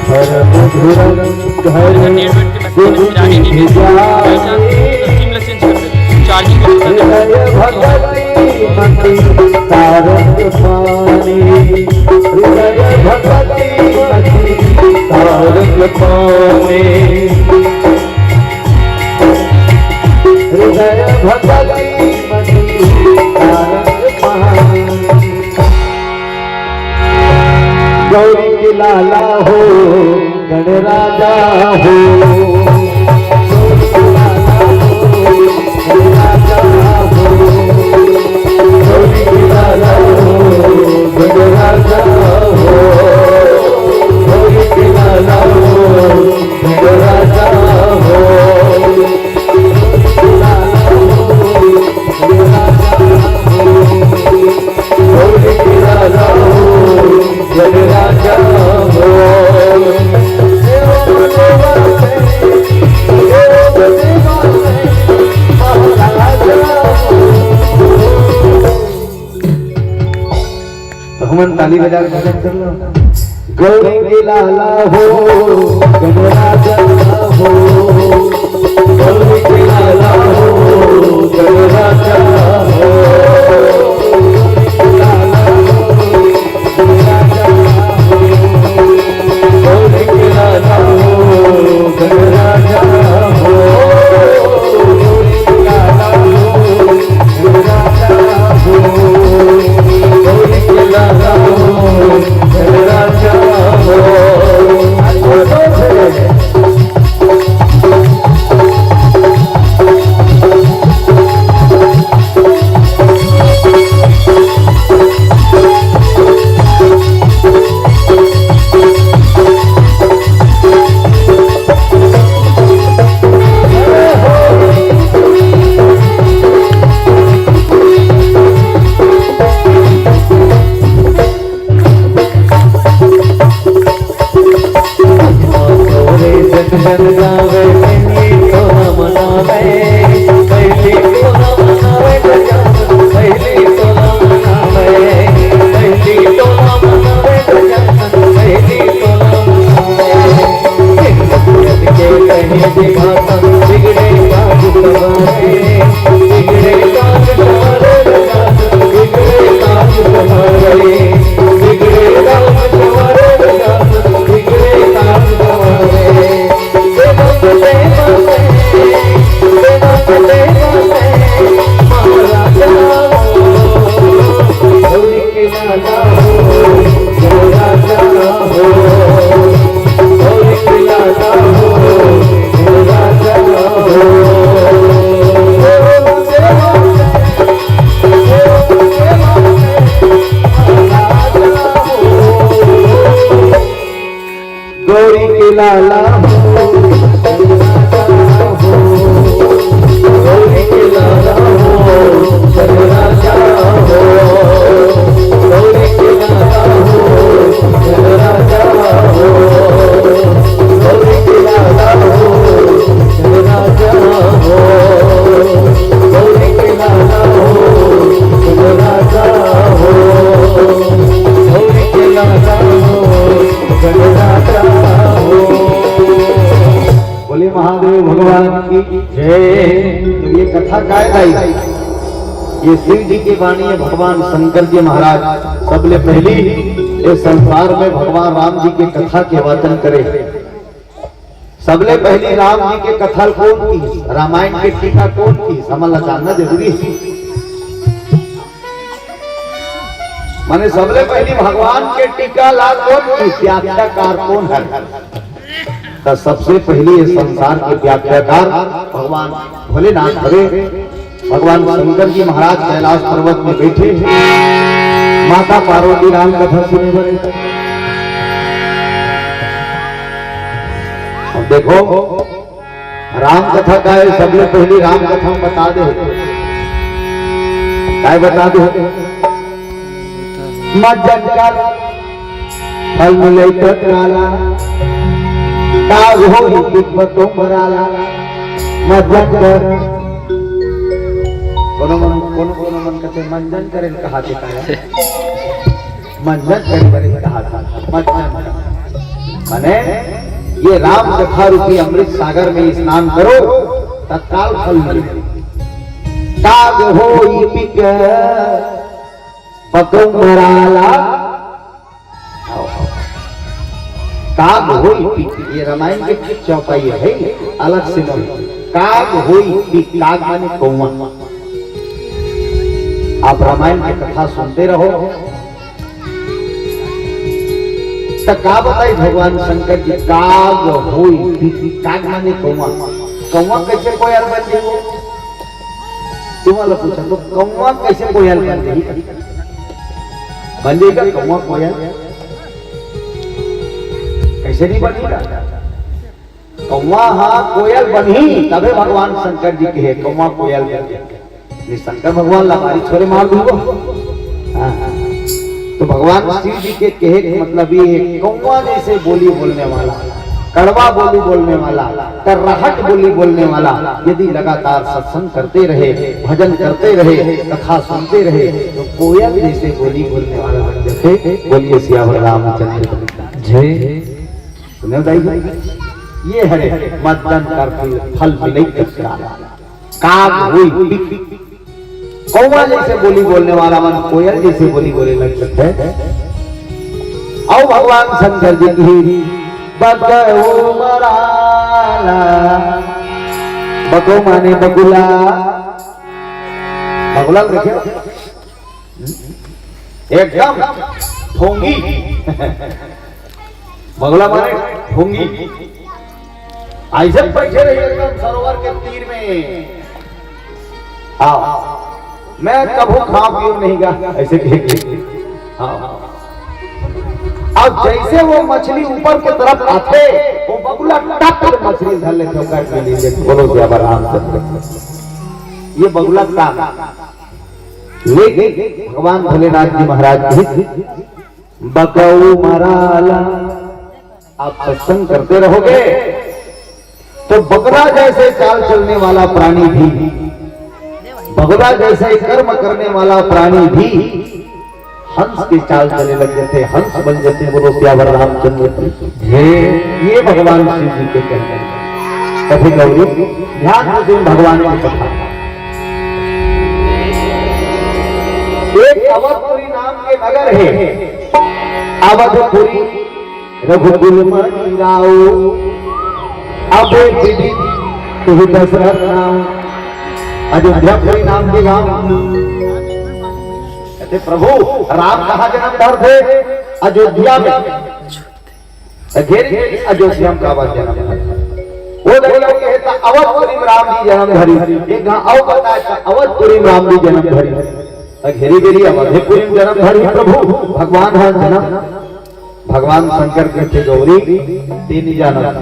परम धुरंधर गुण निधि जाए, हृदय भगति मति तारक पानी, हृदय भगति मति तारक पानी, हृदय भगति मति तारक पानी। गौरी के लाला हो, गणराजा हो। गौरी के लाला हो, गणराजा हो। गौरी के लाला हो, गणराजा हो। गौरी के लाला हो, गणराजा हो। तो हमन ताली बजा के स्वागत कर लो। गौरी के लाला हो, गणराजा हो, गौरी के लाला हो, गणराजा हो, गौरी के लाला हो, गणराजा हो, गौरी के लाला हो, गणराजा हो, गौरी के लाला हो, गणराजा हो। गौरी के लाला हो, गौरी के लाला हो, राजा हो। गौरी के लाला हो, राजा हो। गौरी के लाला हो, राजा हो। गौरी के लाला हो, राजा हो। गौरी के लाला हो, राजा हो। बोले महादेव भगवान की जय। तो ये कथा काय गाई? ये शिव जी के बानी है, भगवान शंकर जी महाराज सबले पहली इस संसार में भगवान राम जी के कथा के वाचन करे। सबले पहली राम जी के कथा कौन की? रामायण के टीका कौन की? हमन ला जानना जरूरी है। माने सबले पहली भगवान के टीका ला कौन की? व्याख्याकार कौन है? तो सबसे पहले ये संसार के व्याख्याकार भगवान भोलेनाथ हरे। भगवान शंकर जी महाराज कैलाश पर्वत में बैठे, माता पार्वती राम कथा सुने बर। अब देखो, राम कथा का है, सबले पहली राम कथा में बता दे, काय बता दे? मत जन कर, फल मिले तो काला, का हो ही बिकबतो मराला। मत जन कर। कोनो मन, कोनो, कोनो मन कहते, "मंजन करेल कहा देता है।" मंजन करेल कहा था। मंजन। माने, ये राम कथा रूपी अमृत सागर में स्नान करो, तत्काल फल मिले। काग होई बिक पकौ मराला। काग होई बिक, ये रामायण के चौपाई है भाई, अलग से नहीं। काग होई बिक, काग माने कौवा। आप रामायण की कथा सुनते रहो, तो का बताई भगवान शंकर जी, काग होई बिक, काग माने कौवा। कौवा कैसे कोयल बन जाई? तुम्हारा पूछा तो कौवा कैसे कोयल बन जाई? बन जाई का कौवा कोयल? कैसे नहीं बनेगा? कौवा हा कोयल बनही, तबे भगवान शंकर जी कहे, "कौवा कोयल बनही।" ये शंकर भगवान ला मारी छोरे मार दूंगा। हाँ, हाँ। तो भगवान शिव जी के कहे के मतलब ये है, कौवा जैसे बोली बोलने वाला, कड़वा बोली बोलने वाला, कर्राहट बोली बोलने वाला, यदि लगातार सत्संग करते रहे, भजन करते रहे, कथा सुनते रहे, तो कोयल जैसे बोली बोलने वाला बन जाते। बोलिए सियावर रामचंद्र की जय। सुने दाई जी, ये हरे मत जन कर फल, फल मिले तत्काल। काग होई बिक, कौवा जैसे बोली बोलने वाला मन कोयल जैसे बोली बोले लग सकते हैं। आओ भगवान शंकर जी की बकऊ मराला, बकऊ माने बगुला, बगुला देखे एकदम ढोंगी। बगुला माने ढोंगी। ऐसे बैठे रहिए एकदम सरोवर के तीर में। हाँ, मैं कभू खाऊं पीऊं नहीं गा, ऐसे कह के। हाँ। अब जैसे वो मछली ऊपर की तरफ आथे, वो बगुला टप से मछली धर लेथे, काट के ले लेथे। बोलो जय रामचंद्र। ये बगुला का लेकिन भगवान भोलेनाथ जी महाराज की बकऊ मराला। आप सत्संग करते रहोगे तो बगुला जैसे चाल चलने वाला प्राणी भी, बगुला जैसे कर्म करने वाला प्राणी भी हंस के चाल चले लग जाते, हंस बन जाते। बोलो सियावर रामचंद्र की जय। ये भगवान शिव जी के कहने हैं। कभी गौरी ध्यान से सुन भगवान की कथा। एक अवधपुरी नाम के नगर है, अवधपुरी रघुकुल मणि राव, अबे विधि तुहि दशरथ नाम। अयोध्यापुरी नाम के गांव। कहते प्रभु राम कहाँ जन्म धर थे? अयोध्या में। त घेरी घेरी अयोध्या में काबर जन्म धरी। वो दई लोग कहे त अवधपुरी में राम जी जन्म धरी, एक घा अउ बताए त अवधपुरी में राम जी जन्म धरी। त घेरी घेरी अवधपुरी में जन्म धरी प्रभु भगवान हा जन्म। भगवान शंकर कथे, "गौरी, तें नइ जानस,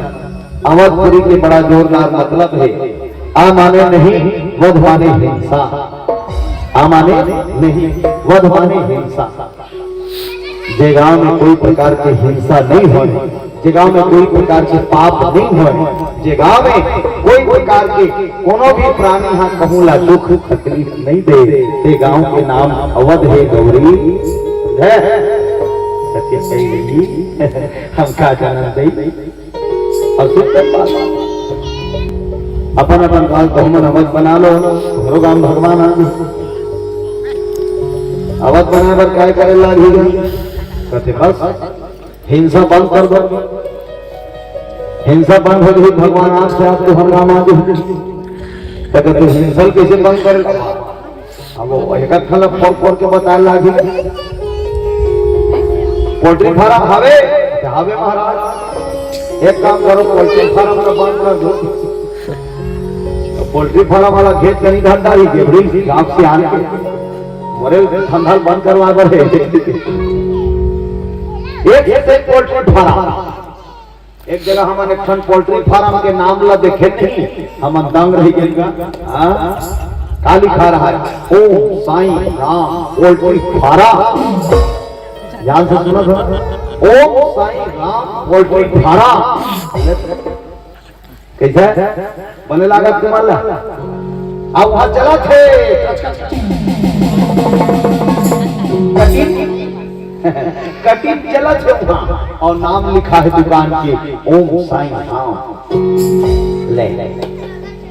अवधपुरी के बड़ा जोरदार मतलब हे। आ माने नहीं, वध माने हिंसा। आ माने नहीं, वध माने हिंसा।" जे गांव में कोई प्रकार के हिंसा नहीं होय, जे गांव में कोई प्रकार के पाप नहीं होय, जे गांव में कोई प्रकार के कोनो भी प्राणी हा कहूं ला दुख तकलीफ नहीं दे, ते गांव के नाम अवध हे गौरी। समझे? सत्य कही नहीं, हम का जानन दई। अउ सुंदर बात, अपन अपन गांव कहूं मन अवध बना लो, हमरो गांव भगवान आ गे। अवध बनाए बर काय करे लागही? कथे बस हिंसा बंद कर दो, हिंसा बंद हो गई, भगवान आपसे आपको हर काम आ गए। तो कहते हिंसा कैसे बंद करे? अब वो एक अक्खा ला फोड़ फोड़ के बताए लागी। पोल्ट्री फार्म हवे? हवे महाराज। एक काम करो, पोल्ट्री फार्म ला बंद कर दो। तो पोल्ट्री फार्म वाला घेंच के नहीं धर डारी, गेबड़ी गांव से आने के। मोरे धंधा बंद करवा बर हे। एक से एक पोल्ट्री फार्म। एक जगह हमन एक ठन पोल्ट्री फार्म के नाम ला देखे नहीं, हमन दंग रही गेन गा। हाँ? का लिखा रहा है? "Om Sai Ram poultry form." ध्यान से सुनो, सुनो। "Om Sai Ram poultry form." कैसे? बने लागत तुम्हारा? अब वहां चला थे। कटिंग, कटिंग चला थे वहां और नाम लिखा है दुकान के, "ओम साईं राम।" ले, ले।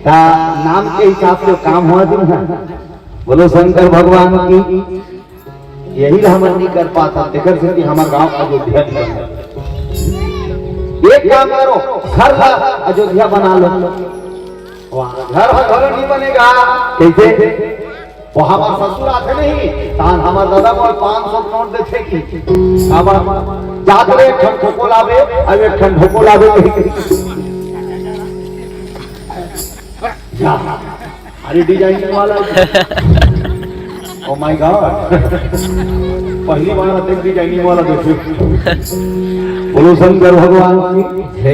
का नाम के हिसाब से काम हुआ दिन है। बोलो शंकर भगवान की। यही ला हमन नहीं कर पाता, तेकर से कि हमर गांव अयोध्या नहीं बने। एक काम करो, घर ला अयोध्या बना लो। वहाँ घर ह घलो नहीं बनेगा। कैसे? वो हमर ससुर आथे नहीं, तान हमर दादा मोर पाँच सौ नोट देथे कि हमर जात ले एक ठन खोको लाबे, अब एक ठन ढोको लाबे कही। जा, अरे डिजाइनिंग वाला। Oh my God। पहली बार अतेक डिजाइनिंग वाला देखे। बोलो शंकर भगवान की जय।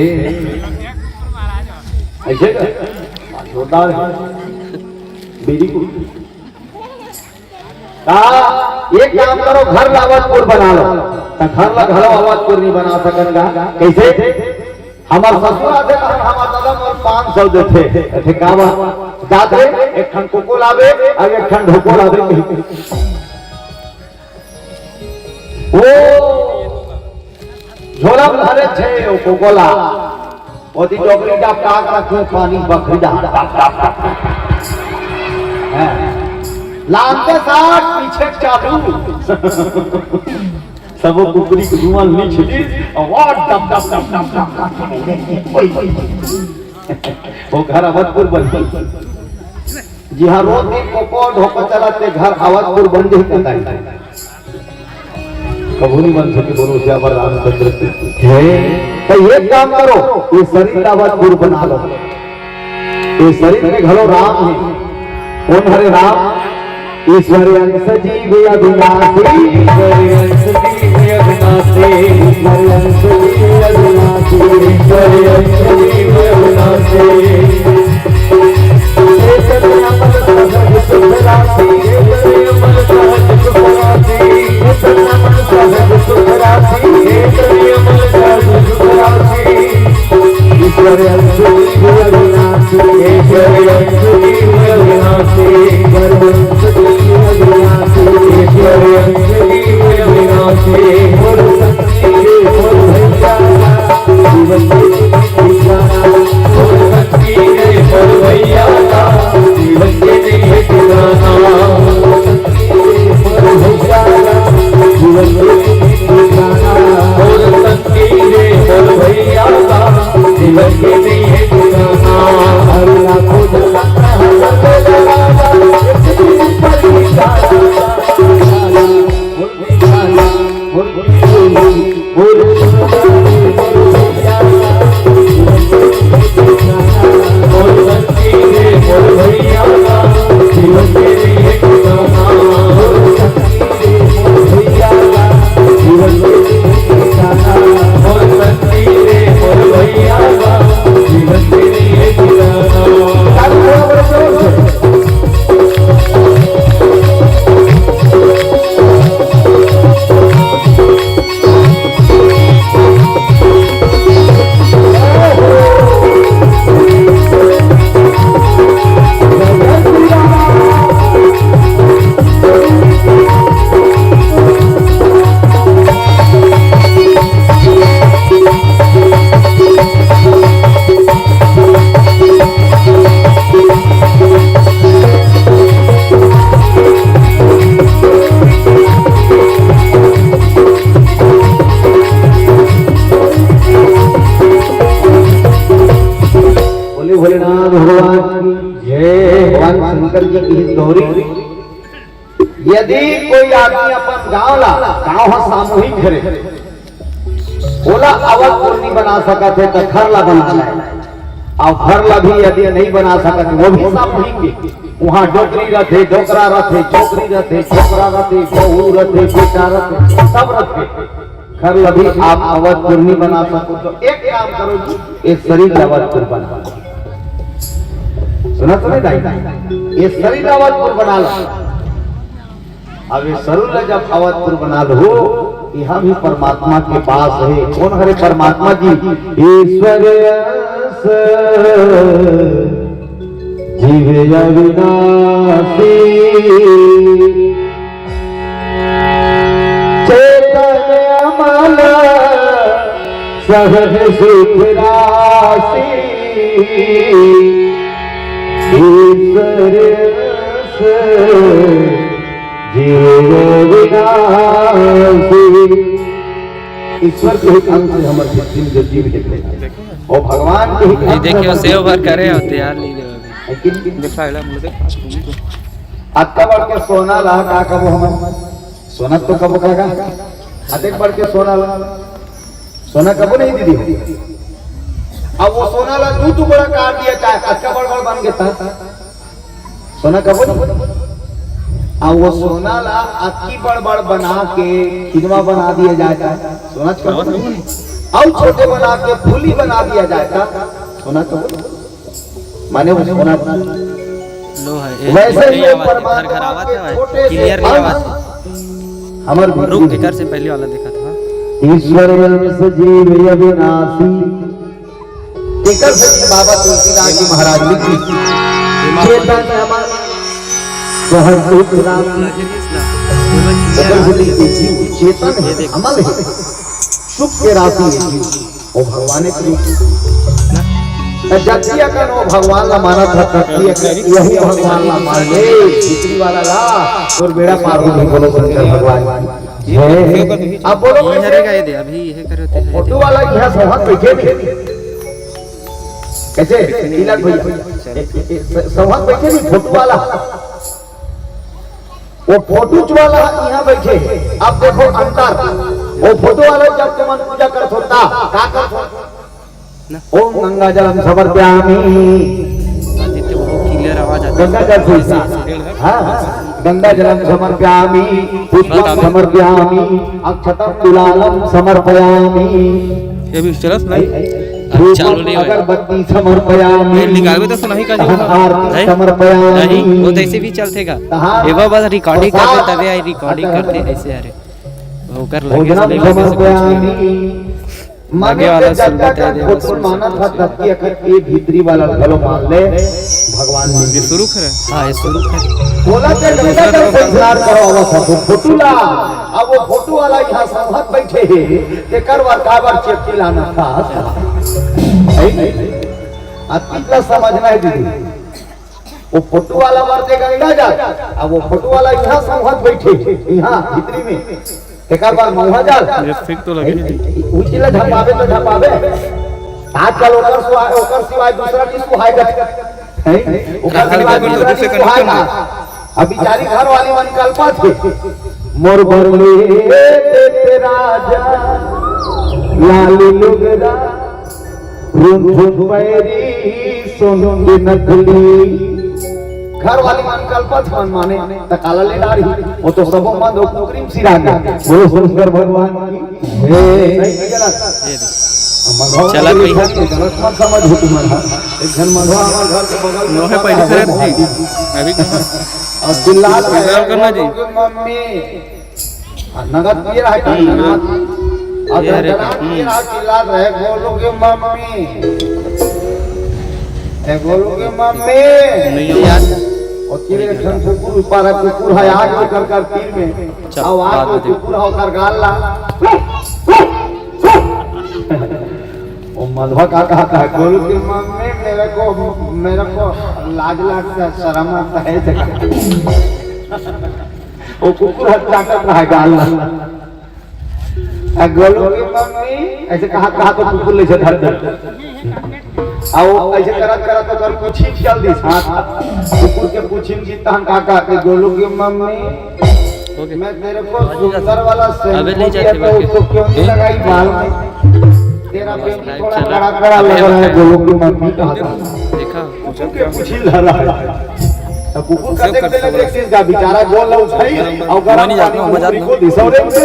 ऐसे का? जोरदार है। Very good। का एक काम करो, घर ला अवधपुर बना लो। त घर ला घलो अवधपुर नहीं बना सकन का? कैसे? हमर ससुर आथे त हमर दादा मोर पाँच सौ देथे। अथे का बा? जात रे, एक ठन कोको लाबे, अउ एक ठन ढोको लाबे। ओ झोला भरे छे ओ कोको ला। ओती डोकरी डब टाक रखे पानी बखरी डहा। डब, डब, डब, डब। हैं। लानते साथ पीछे चालू। सबो कुकरी के रुमाल नी छिटिस, अउ वो डब, डब, डब। वो घर अवधपुर बन गई। जिहाँ रोज दिन कोको ढोको चलत ते घर अवधपुर बन जाही कतई। कभू नहीं बन सके, बोलो सियावर रामचंद्र की। हे, तो एक काम करो, ये शरीर ला अवधपुर बना लो। ये शरीर में घलो राम है। कौन हरे राम? ईश्वर अंश जीव अविनाशी। ईश्वर अंश जीव अविनाशी। ईश्वर अंश जीव अविनाशी। ईश्वर अंश जीव अविनाशी। हे करुणामय सहज सुख राशि। हे करुणामय सहज सुख राशि। हे करुणामय सहज सुख राशि। हे करुणामय सहज सुख राशि। ईश्वर अंश जीव अविनाशी। ईश्वर अंश जीव अविनाशी। ईश्वर अंश जीव अविनाशी। ईश्वर अंश जीव अविनाशी। बोल शक्ति रे, बोल भैया। जीवन के ठिकाना। बोल शक्ति रे, बोल भैया। जीवन के लिए ठिकाना। बोल शक्ति रे, बोल भैया। जीवन के लिए ठिकाना। बोल शक्ति रे, बोल भैया। जीवन के लिए ठिकाना। हर लाखों जगत हर जगह। बोल भैया। गौरी, यदि कोई आदमी अपन गांव ला, गांव ह सामूहिक हरे, ओला अवध पुर नी बना सकत हे, त घर ला बनाना हे। अउ घर ला भी यदि नहीं बना सकत, वो भी सामूहिक हे। वहां डोकरी रथे, डोकरा रथे, डोकरी रथे, छोकरा रथे, बहू रथे, बेटा रथे, सब रथे। घर ला भी आप अवध पुर नी बना सकत, तो एक काम करो जी, ये शरीर ला अवध पुर बना लो। सुना तो नहीं भाई? ये शरीर ला अवध पुर बना लो। अब ये शरीर ला जब अवध पुर बना लो, यहाँ भी परमात्मा के वास हे। कौन हरे परमात्मा जी? ईश्वर अंश जीव अविनाशी, चेतन अमल सहज सुख राशि। ईश्वर अंश जीव अविनाशी। ईश्वर के ही अंश हे हमर पृथ्वी में जो जीव हे। अउ भगवान के ही ये अंश देखिए, हमर सेव भर पृथ्वी करे में। होते यार, ली दे अभी। लेकिन देखा है, मुझे अतका बड़ के सोना ला का कबो हमन? सोना तो कबो कागा? अतेक बड़ के सोना ला, सोना कबो नहीं दीदी हो। अब वो सोना ला दू टुकड़ा काट दिया जाए, अतका बड़ बड़ बन गे ता। सोना कबो नहीं। अब वो सोना ला अतकी बड़ बड़ बना के खिलवा बना दिया जाए ता, सोना कबो नहीं। अउ छोटे बना के फूली बना दिया जाए ता, सोना कबो नहीं। माने वो सोना। लो है, ए, वैसे ही ये आवाज है, घर घर परमात्मा आवाज के है, छोटे से clearly आवाज अंश है। हमर रुक, बुद्धि एकर से पहले वाला देखा था। ईश्वर अंश जीव अविनाशी। एकर से बाबा तुलसीदास जी महाराज लिखी, चेतन अमल सहज सुख राशि। एकर से लिखी, जीव चेतन हे, अमल हे, सुख के राशि हे जीव। वो भगवान के रूप। त जतिया कन वो भगवान ला मानत हे, ततिया कन यही भगवान ला मान ले, भीतरी वाला ला, तोर बेड़ा पार हो, बोलो शंकर भगवान की जय। अब बोलो ये कैसे? हरे का ये दे, अभी ये करे होते हैं, ये दे। फोटो वाला यहाँ सोहत बैठे नहीं। कैसे? तिलक भैया। ए, ए, ए, स-, सोहत बैठे नहीं, फोटो वाला। वो फोटो वाला यहाँ बैठे। अब देखो अंतर। वो फोटो वाला जब तुमन पूजा करत हो, ता, का करत हो? ना। ओम गंगा जलम समर्पयामि। आदित्य, वो clear आवाज आती है। गंगा जल से। हाँ, गंगा जलम समर्पयामि, पुष्पम समर्पयामि, अक्षतम गुलालम समर्पयामि। ये भी चलत नहीं। धूपम चालू नहीं होगा। अगरबत्ती समर्पयामि। ये निकालबे तो सुनाही का जो अहम आरती है? समर्पयामि। नहीं, वो तो ऐसे भी चलते का। कहाँ? ये बाबा recording करते, तबे आई recording करते, ऐसे आ रहे। ओकर लगे भोजनम से नहीं, वैसे कुछ नहीं। समर्पयामि। माने लगे वाला जब सुनबा तक तय दे, बस फोटो सुनबा मानत तय। हा, धरती अखर ए भीतरी वाला घलो मान ले, भगवान ये मिल। शुरू करे? हाँ, ये शुरू करे। बोला के दूसरा गंगा जल तरफ से स्नान करवावत हा, तो फोटो ला। अब वो फोटो वाला यहाँ संगत बैठे हे, तेकर बर काबर चेपटी लाना था? है नहीं? अब कितना समझना है दीदी? वो फोटो वाला बर दे गंगा जल, अब वो फोटो वाला यहाँ संगत बैठे, यहाँ भीतरी में, तेकर बर महुआ जल। ये ठीक तो लगे। उचिला झपाबे तो झपाबे। आजकल ओकर सुहा-, ओकर सिवाय दूसरा की सुहाय गा। हैं? ओकर सिवाय दूसरा की सुहाय गा। अब बिचारी घर वाली मन कल्पत हे। मोर बर ले देते राजा लाली लुगरा, रुनझुन पैरी सोन के नथली। घर वाली मन कल्पत मन माने, त काला ले डारी। वो तो सबो मन दो कुकरी में सिरा गया। बोलो शंकर भगवान की। हे। सही कह रहा। ये दे। मधवा चला के भाई। लिखा के गलत मत समझ हो तुम्हारा। एक जन मधवा हमारे घर के बगल में लोहे रहता पहले है, खरीद वो जी। अभी कहाँ? और चिल्ला के इधर करना जी। मम्मी। आ, नगद पिए रहा है, हम्म। नगद। और ये रे, दरदरा हम्म। पिए रहा, चिल्लात रहे, "गोलू के मम्मी, ए गोलू के मम्मी।" नहीं यार। और तीर एक ठन कुकुर ऊपर है, कुकुर है, आग में कर कर तीर में। चल, आवाज बाद में में कुकुर है, ओकर गाल ला। वो मधवा का कहता है, "गोलू की मम्मी, मेरे को, मेरे को लाज लगता है, शर्म आता है।" वो कुकुर हर चाटत रहा है गाल ला। आ गोलू की मम्मी, ऐसे कहा, कहा तो कुकुर ले से धर दे। अउ ऐसे करत करत ओकर पूछी चल दिस। हाँ, कुकुर के पूछी में जीता हम का का के गोलू की मम्मी, मैं तेरे को सुंदर वाला शैम्पू दिया था, उसको क्यों नहीं लगाई बाल में? तेरा बेबी थोड़ा कड़ा कड़ा लग रहा है, गोलू की मम्मी कहा था। देखा? कुकुर के पूछी लहरा है। तो कुकुर का देख देले देख चीज का बेचारा गोल उठाई और गरम पानी में कुकुरी को दिसौरे उठे।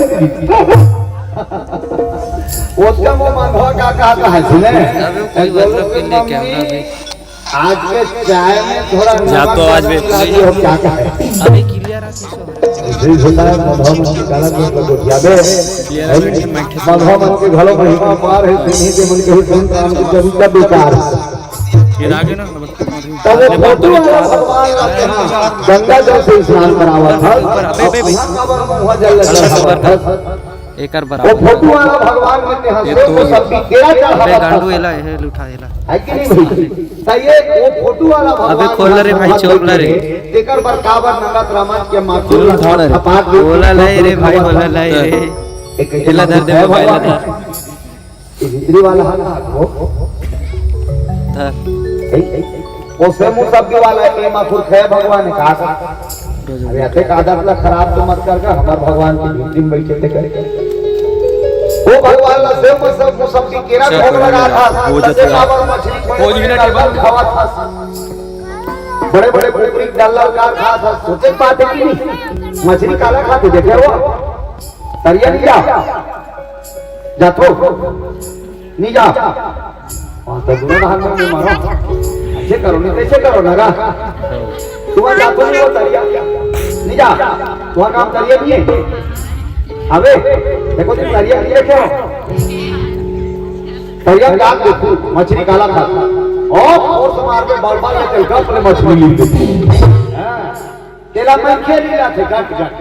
ओतका वो मनवा का कहा है सुने? गोलू की मम्मी, आज के चाय में थोड़ा नमक ज्यादा मिला दियो, क्या कहे? अबे क्लियर आ किसो? जी सुना है, मनवा मन की काला में को जाबे। मनवा मन के घलो महिमा पार है, सुनी के मन के संत राम की चरित्र बेकार। ये आगे ना, तब वो फोटो वाला भगवान रहते हैं, गंगा जल से स्नान करावा था। अबे, अबे, अबे। और यहाँ का बर मुँह जल लगा था। एकर वो बराबर। फोटो वाला भगवान में ते हंसे, ये तो वो सब भी केरा चढ़ावा अबे था। गांडू एला, एहे लुठा एला। है कि नहीं भाई? तो ये वो फोटो वाला अबे भगवान खोल रे भाई, हाथ चोर ला रे। देखे, तेकर बर काबर नंगत रामन के माथुर खोल ला रे। खपात खोल ला रे भाई, खोल ला रे। एक एला धर दे, है भगवान। एला धर। ये भीतरी वाला है ना, वो? धर। ए, ए, वो से मुसब्बी वाला है, ये माखुर खे भगवान का। अरे, अते का आदत ला खराब तो मत कर, का हमार भगवान की भीतरी में बैठे थे करे। वो भगवान ला से मुसब-, मुसब्बी केरा भोग लगा था, वो सच्चे जतरा। बाबा मछली बड़े वो बड़े जी ना टेबल। खावा था। बड़े बड़े कुकरी डल्ला कार खा था, सोचे बात है कि नहीं? मछली काला खाते देखे हो? तरिया नहीं जा। जाथो। नहीं जा। हाँ, तो दोनों हाथ में मारो। ऐसे करो, नहीं तो ऐसे करो ना गा। तुम्हारा जाथो नहीं वो तरिया। नहीं जा। तुम्हारा काम तरिया नहीं है। अबे, देखो तुम तरिया नहीं देखे हो। तरिया का देखो, मछली काला था। और, और तुम्हारे पे बाल बाल में चल कर अपने मछली ली देती। हाँ। तेला मनखे लीला थे गट गट।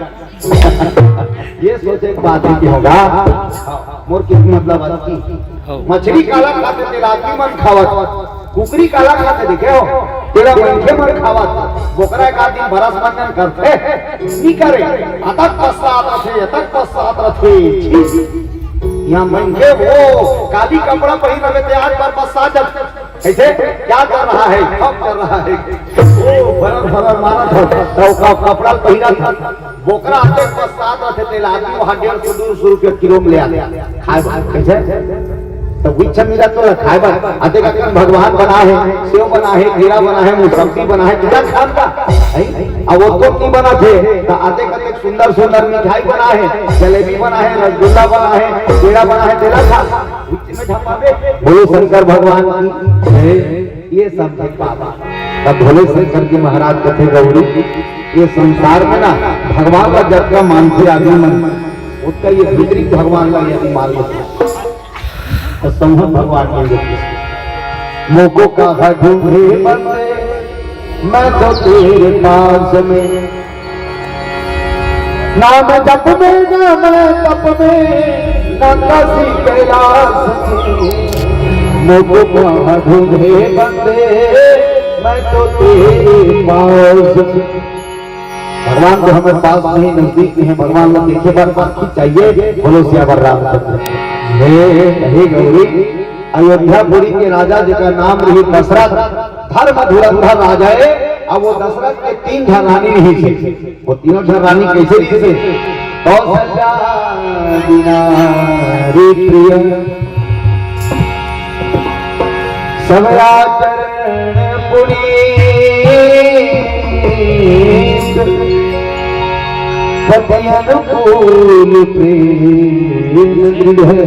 ये सोचे के बात है कि होगा, मोर के मतलब अतकी। मछली काला खाते तेला आदमी मन खावत, कुकरी काला खाते देखे हो, तेला मनखे मन खावत, बोकरा एक आदमी बरस बंधन करते, नहीं करे, अतक पश्चात रथे, अतक पश्चात रथे। छी। यहाँ मनखे वो काली कपड़ा पहिर रहे थे, आज बार पश्चात जब कैसे? क्या कर रहा है? कब कर रहा है? ओ, भरर, भरर मारा था। तो का-, कपड़ा पहिरा था। बोकरा आते पश्चात रथे तेला आदमी वहाँ डेढ़ सौ, दो सौ रुपये किलो में ले आते। खाए बार, कैसे? तो विच मिला तो खाए बार। आते का कन भगवान बना है, सेव बना है, खीरा बना है, मुसम्मी बना है, कितना खान का? हैं? अब वो तो नहीं बना थे, तो आते का सुंदर सुंदर मिठाई बना है, जलेबी बना है, रसगुल्ला बना है, पेड़ा बना है, तेला खा। बोलो शंकर भगवान की जय। ये सब है बाबा। तब भोले शंकर जी महाराज कथे गौरी, ये संसार में ना भगवान का जब का मानते आदमी मन, उसका ये भीतरी भगवान का यदि मान लेते तो संभव भगवान के लिए। मोको कहा ढूंढे बंदे, मैं तो तेरे पास में। ना मैं जप में, ना मैं तप में, ना काशी कैलाश में। मोको कहाँ ढूंढे बंदे, मैं तो तेरे पास में। भगवान तो हमें पास नहीं, नजदीक में है। भगवान को देखे बार आँखी चाहिए, बोलो सियावर रामचंद्र। हे, हे गौरी, अयोध्यापुरी के राजा जेकर नाम रही दशरथ, धर्म धुरंधर राजा है। अब वो दशरथ के तीन झन रानी नहीं थे, वो तीनों झन रानी कैसे थे? कौशल्या बिना रे प्रिय समयाचरण पुनीत, पति अनुकूल प्रेम दृढ़,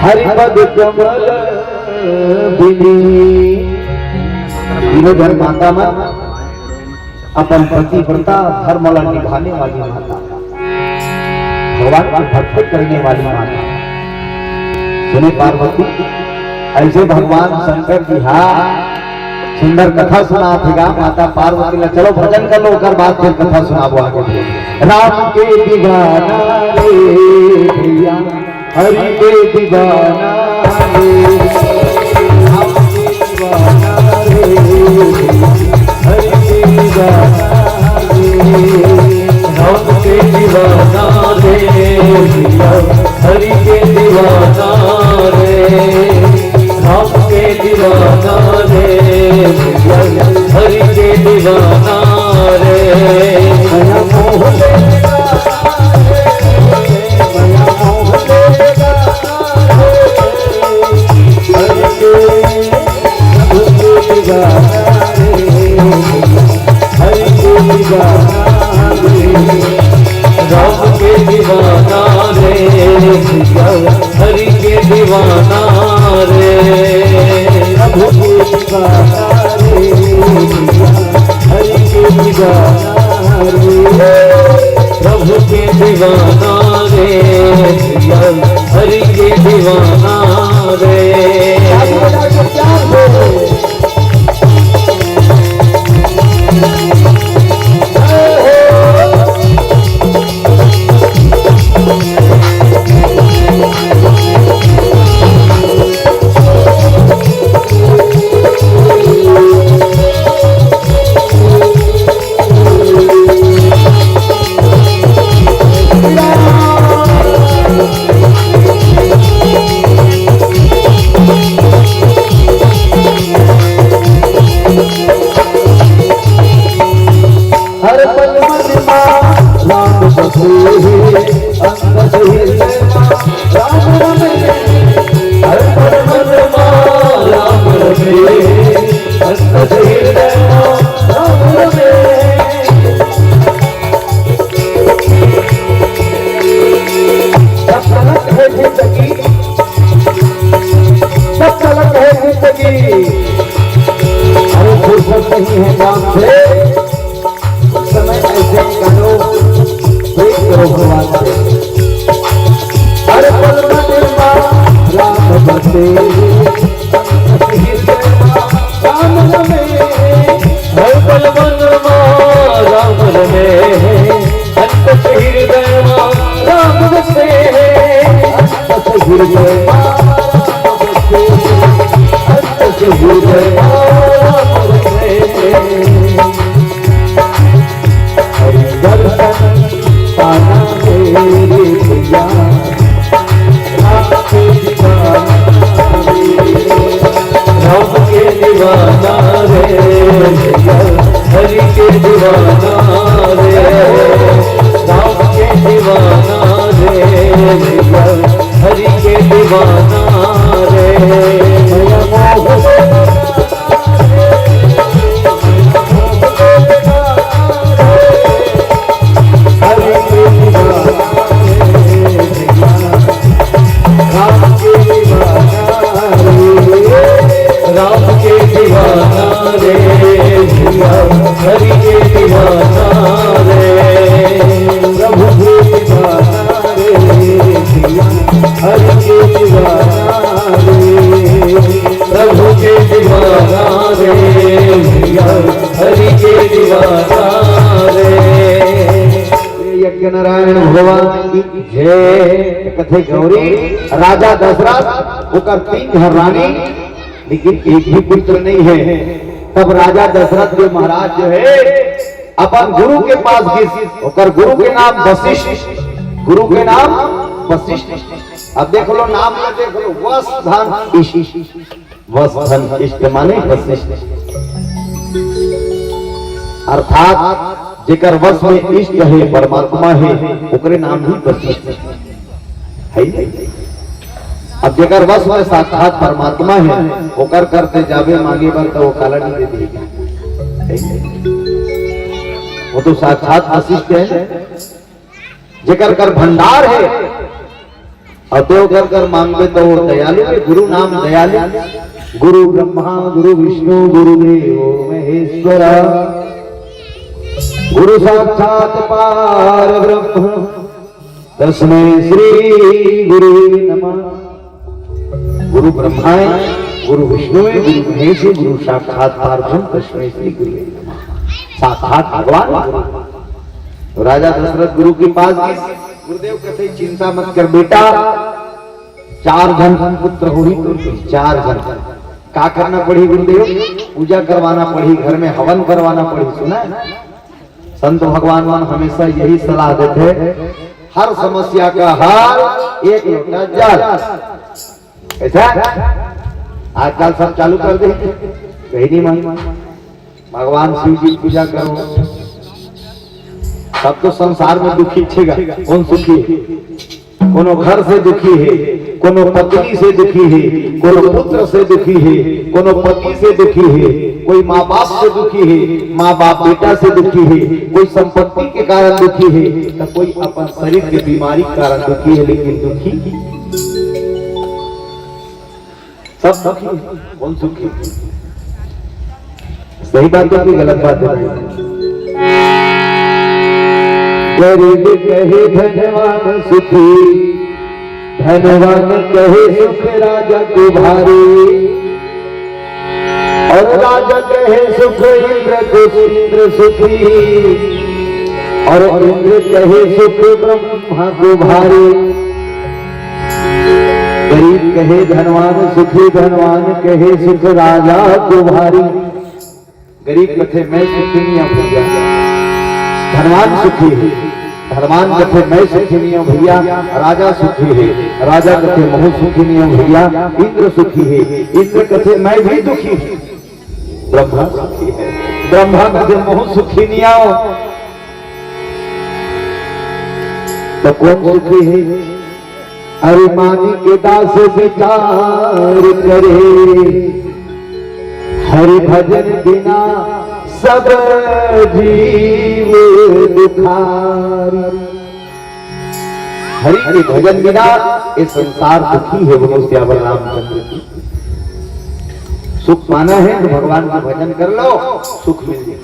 हरि पद कमल बिनीत। तीनों झन माता मन अपन पतिव्रता धर्म ला निभाने वाली माता, भगवान की भक्ति करने वाली माता। सुने पार्वती, ऐसे भगवान शंकर जी हा सुंदर कथा सुनात हे गा माता पार्वती ला। चलो भजन कर लो, ओकर बाद फिर कथा सुनाबो आगे। राम के दीवाना रे भैया, हरि के दीवाना रे, राम के दीवाना रे, हरि के दीवाना रे, राम के दीवाना रे, हरि के दीवाना रे, राम के दीवाना रे, हरि के दीवाना रे। हरि के दीवाना रे, हरि के दीवाना रे। प्रभु के दीवाना रे, हरि के दीवाना रे। प्रभु के दीवाना रे, हरि के दीवाना रे। हर पल मन मा राम बसे हे, अंत से हृदय मा राम रमे। हर पल मन मा राम रमे, अंत से हृदय मा राम रमे। सब गलत है जिंदगी, सब गलत है जिंदगी। अरे फुर्सत नहीं है काम से, उस समय ऐसे करो, प्रेम करो भगवान से। हर पल मन मा राम बसे, राम रमे। हर पल मन मा राम रमे, अंत से हृदय मा राम बसे। अंत से हृदय मा राम बसे, अंत से हृदय मा राम बसे। हरि दर्शन पाना मेरे भैया, राम के दीवाना रे। राम के दीवाना रे भैया, हरि के दीवाना रे। राम के दीवाना रे भैया, हरि के दीवाना रे। हरि के दीवाना रे भैया, राम के दीवाना रे। राम के दीवाना रे भैया, हरि के दीवाना रे। प्रभु के दीवाना रे भैया, हरि के दीवाना रे। प्रभु के दीवाना रे भैया, हरि के दीवाना रे। यज्ञ नारायण भगवान की जय। कथे गौरी, राजा दशरथ, ओकर तीन घर रानी, लेकिन एक भी पुत्र नहीं है। तब राजा दशरथ जो महाराज जो है, अपन गुरु के पास गिस, ओकर गुरु के नाम वशिष्ठ, गुरु के नाम वशिष्ठ। अब देख लो, नाम में देख लो, वश धन इष्ट। वश धन इष्ट माने वशिष्ठ। अर्थात जेकर वश में इष्ट है, परमात्मा है, ओकरे नाम ही वशिष्ठ है। अब जेकर वश में साक्षात परमात्मा है, ओकर करते जाबे मांगे बर, तो वो काला नहीं दे देगा। वो तो साक्षात वशिष्ठ है। जेकर कर भंडार है, अउ ते ओकर कर मांगबे तो वो दयालु है। गुरु नाम दयालु। गुरु ब्रह्मा गुरु विष्णु गुरु देव महेश्वरा। गुरु साक्षात पार ब्रह्म तस्मै श्री गुरुवे नमः। गुरु ब्रह्मा है, गुरु विष्णु है, गुरु महेश है, गुरु साक्षात पार ब्रह्म तस्मै श्री गुरुवे नमः। साक्षात भगवान गुरु। तो राजा दशरथ गुरु के पास गए, गुरुदेव कहते, "चिंता मत कर बेटा, चार झन पुत्र होही तोर, चार झन।" का करना पड़ही गुरुदेव? पूजा करवाना पड़ही, घर में हवन करवाना पड़ही। सुना है? संत भगवान मन हमेशा यही सलाह देथे, हर समस्या का हल एक लोटा जल। ऐसा? आजकल सब चालू कर दे, बहिनी मन, भगवान शिव जी पूजा करो। सब तो संसार में दुखी छेगा, कौन सुखी हे? कोनो घर से दुखी हे, कोनो पत्नी से दुखी हे, कोनो पुत्र से दुखी हे, कोनो पति से दुखी हे, कोई माँ बाप से दुखी हे, माँ बाप बेटा से दुखी हे, कोई संपत्ति के कारण दुखी हे, तो कोई अपन शरीर के बीमारी के कारण दुखी हे, लेकिन दुखी सब दुखी हे, कौन सुखी हे? सही बात हे कि गलत बात हे? गरीब कहे धनवान सुखी, धनवान कहे सुख राजा को भारी, और राजा कहे सुख इंद्र को, इंद्र सुखी, और इंद्र कहे सुख ब्रह्मा को भारी। गरीब कहे धनवान सुखी, धनवान कहे सुख राजा को भारी। गरीब कथे मैं सुखी नइ हंव भइया, धनवान सुखी हे। धनवान कथे मैं सुखी नइ हंव भइया, राजा सुखी हे। राजा कथे महूं सुखी नइ हंव भइया, इंद्र सुखी हे। इंद्र कथे मैं भी दुखी हंव, ब्रह्मा सुखी हे। ब्रह्मा कथे महूं सुखी नइ हंव, त कोन सुखी हे? अरे मानिक दास विचार करे, हरि भजन बिना सब जीव दुखारी। हरि के भजन बिना ये संसार दुखी हे, बोलो सियावर रामचंद्र की। सुख पाना हे तो भगवान का भजन कर लो, सुख मिल जाए।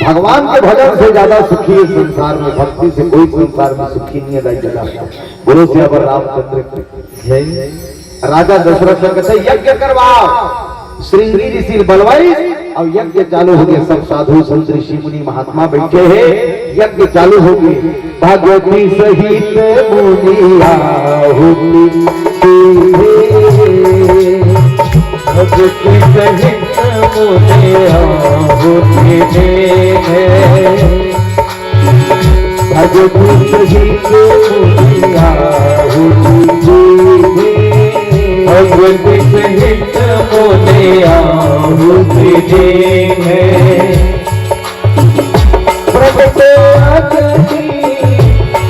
भगवान के भजन से ज्यादा सुखी इस संसार में, भक्ति से कोई संसार में सुखी नहीं है, दाई दादा। बोलो सियावर रामचंद्र की जय। राजा दशरथ ने कथे यज्ञ करवाओ, श्रृंगी ऋषि ल बलवाइस, अउ यज्ञ चालू होगे। सब साधु संत ऋषि मुनि महात्मा बइठे हे, यज्ञ चालू होगे। भगति सहित मुनि आहुति दीन्हे। भगति सहित मुनि आहुति दीन्हे। भगति सहित मुनि आहुति दीन्हे। भगति सहित मुनि आहुति दीन्हे। प्रगटे आगति,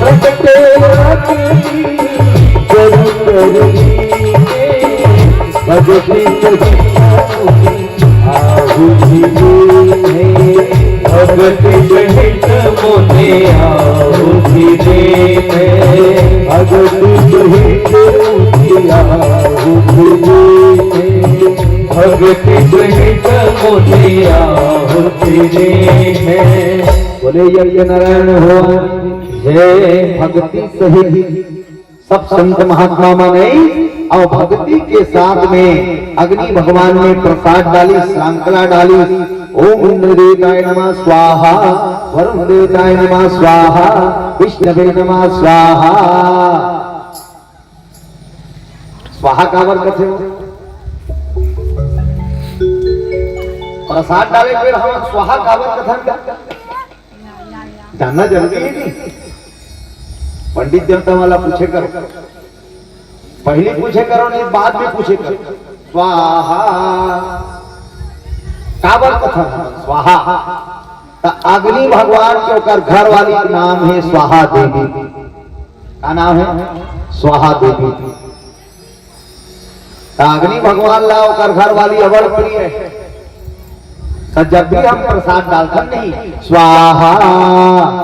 प्रगटे आगति, जरु तरु लीन्हे। भगति सहित मुनि आहुति दीन्हे। भगति सहित मुनि आहुति दीन्हे। भगति सहित मुनि आहुति दीन्हे। भगति सहित मुनि आहुति दीन्हे। बोले यज्ञ नारायण भगवान जय। भक्ति सहित सब संत महात्मा मन आइस अउ भक्ति के साथ में अग्नि भगवान में प्रसाद डालिस, श्रांकला डालिस। ओम इंद्र देवताय नमः स्वाहा, वरुण देवताय नमः स्वाहा, विष्णवे नमः स्वाहा। स्वाहा काबर कथे हो? प्रसाद डाले के बेर हम स्वाहा काबर कथन का? जानना जरूरी हे नहीं? पंडित देवता वाला पूछे करो, पहली पूछे करो, नहीं बाद में पूछे करो। स्वाहा काबर कथन स्वाहा? त अग्नि भगवान के ओकर घर वाली के नाम हे स्वाहा देवी। का नाम हे? स्वाहा देवी। त अग्नि भगवान ला ओकर घर वाली अबड़ प्रिय हे। त जब भी हम प्रसाद डालथन नहीं, स्वाहा,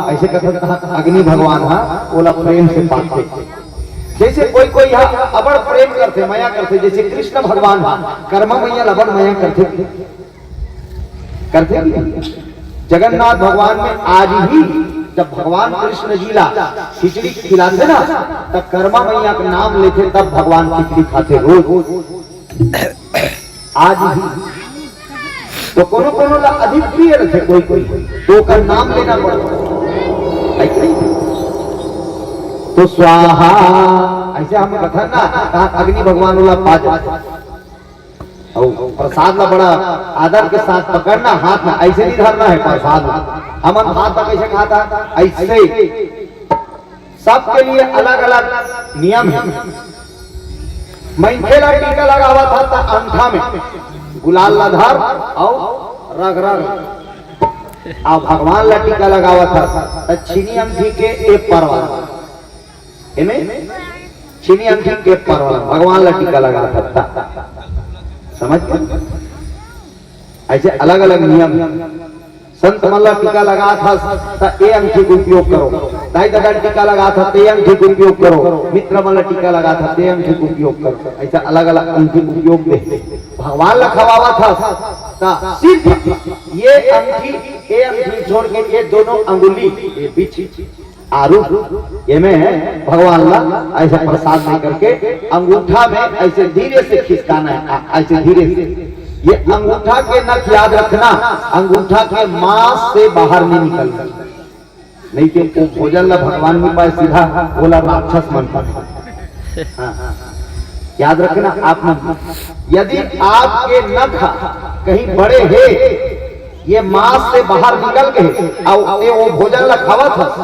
अइसे कथन, कहा अग्नि भगवान हा ओला प्रेम से पाथे। जइसे कोई कोई हा अबड़ प्रेम करथे, मया करथे, जइसे कृष्ण भगवान हा करमा मइया ला अबड़ मया करथे। करथे भी। जगन्नाथ भगवान में आज भी जब भगवान कृष्ण जी ला खिचड़ी खिलाथे ना, तब करमा मइया के नाम लेथे, तब भगवान खिचड़ी खाथे रोज। आज भी। तो कोनो कोनो ला अधिक प्रिय रथे कोई कोई, तो ओकर नाम लेना पड़थे। है कि नहीं? तो स्वाहा, अइसे हम कथन ना, कहा अग्नि भगवान वाला पाँच। अउ प्रसाद ला बड़ा आदर के साथ पकड़ना, हाथ में अइसे नहीं धरना हे प्रसाद ला। हमन भात ला कइसे खाता? अइसे। सबके लिए अलग-अलग नियम हे। मनखे ला टीका लगावत हस त अंगठा में गुलाल ला धर अउ रगरग। अउ भगवान ला टीका लगावत हस त छीनी अंगठी के ए पर वाला, एमे छीनी अंगठी के पर वाला भगवान ला टीका लगावत हस त। समझ गए? ऐसे अलग-अलग नियम हे। संत मन ला टीका लगात हस, त ए अंगठी के उपयोग करो। दाई ददा टीका लगात हस, त ए अंगठी के उपयोग करो। मित्र मन ला टीका लगात हस, त ए अंगठी के उपयोग करो। ऐसे अलग-अलग अंगठी के उपयोग दे। भगवान ला खवावत हस, त सिर्फ ये अंगठी, ए अंगठी छोड़ के ये दोनों अंगुली, ये बीच आरू, एमे भगवान ला ऐसे प्रसाद दे करके अंगूठा में ऐसे धीरे से खिसकाना है, आ, ऐसे धीरे से। ये अंगूठा के नख याद रखना, अंगूठा के मांस से बाहर नहीं निकलना, नहीं तो वो भोजन ला भगवान नहीं पाए, सीधा बोला राक्षस मन पाए। हाँ, याद रखना आप मन, यदि आपके नख कहीं बड़े है, ये मांस से बाहर निकल के, अउ ये वो भोजन ला खावत हस,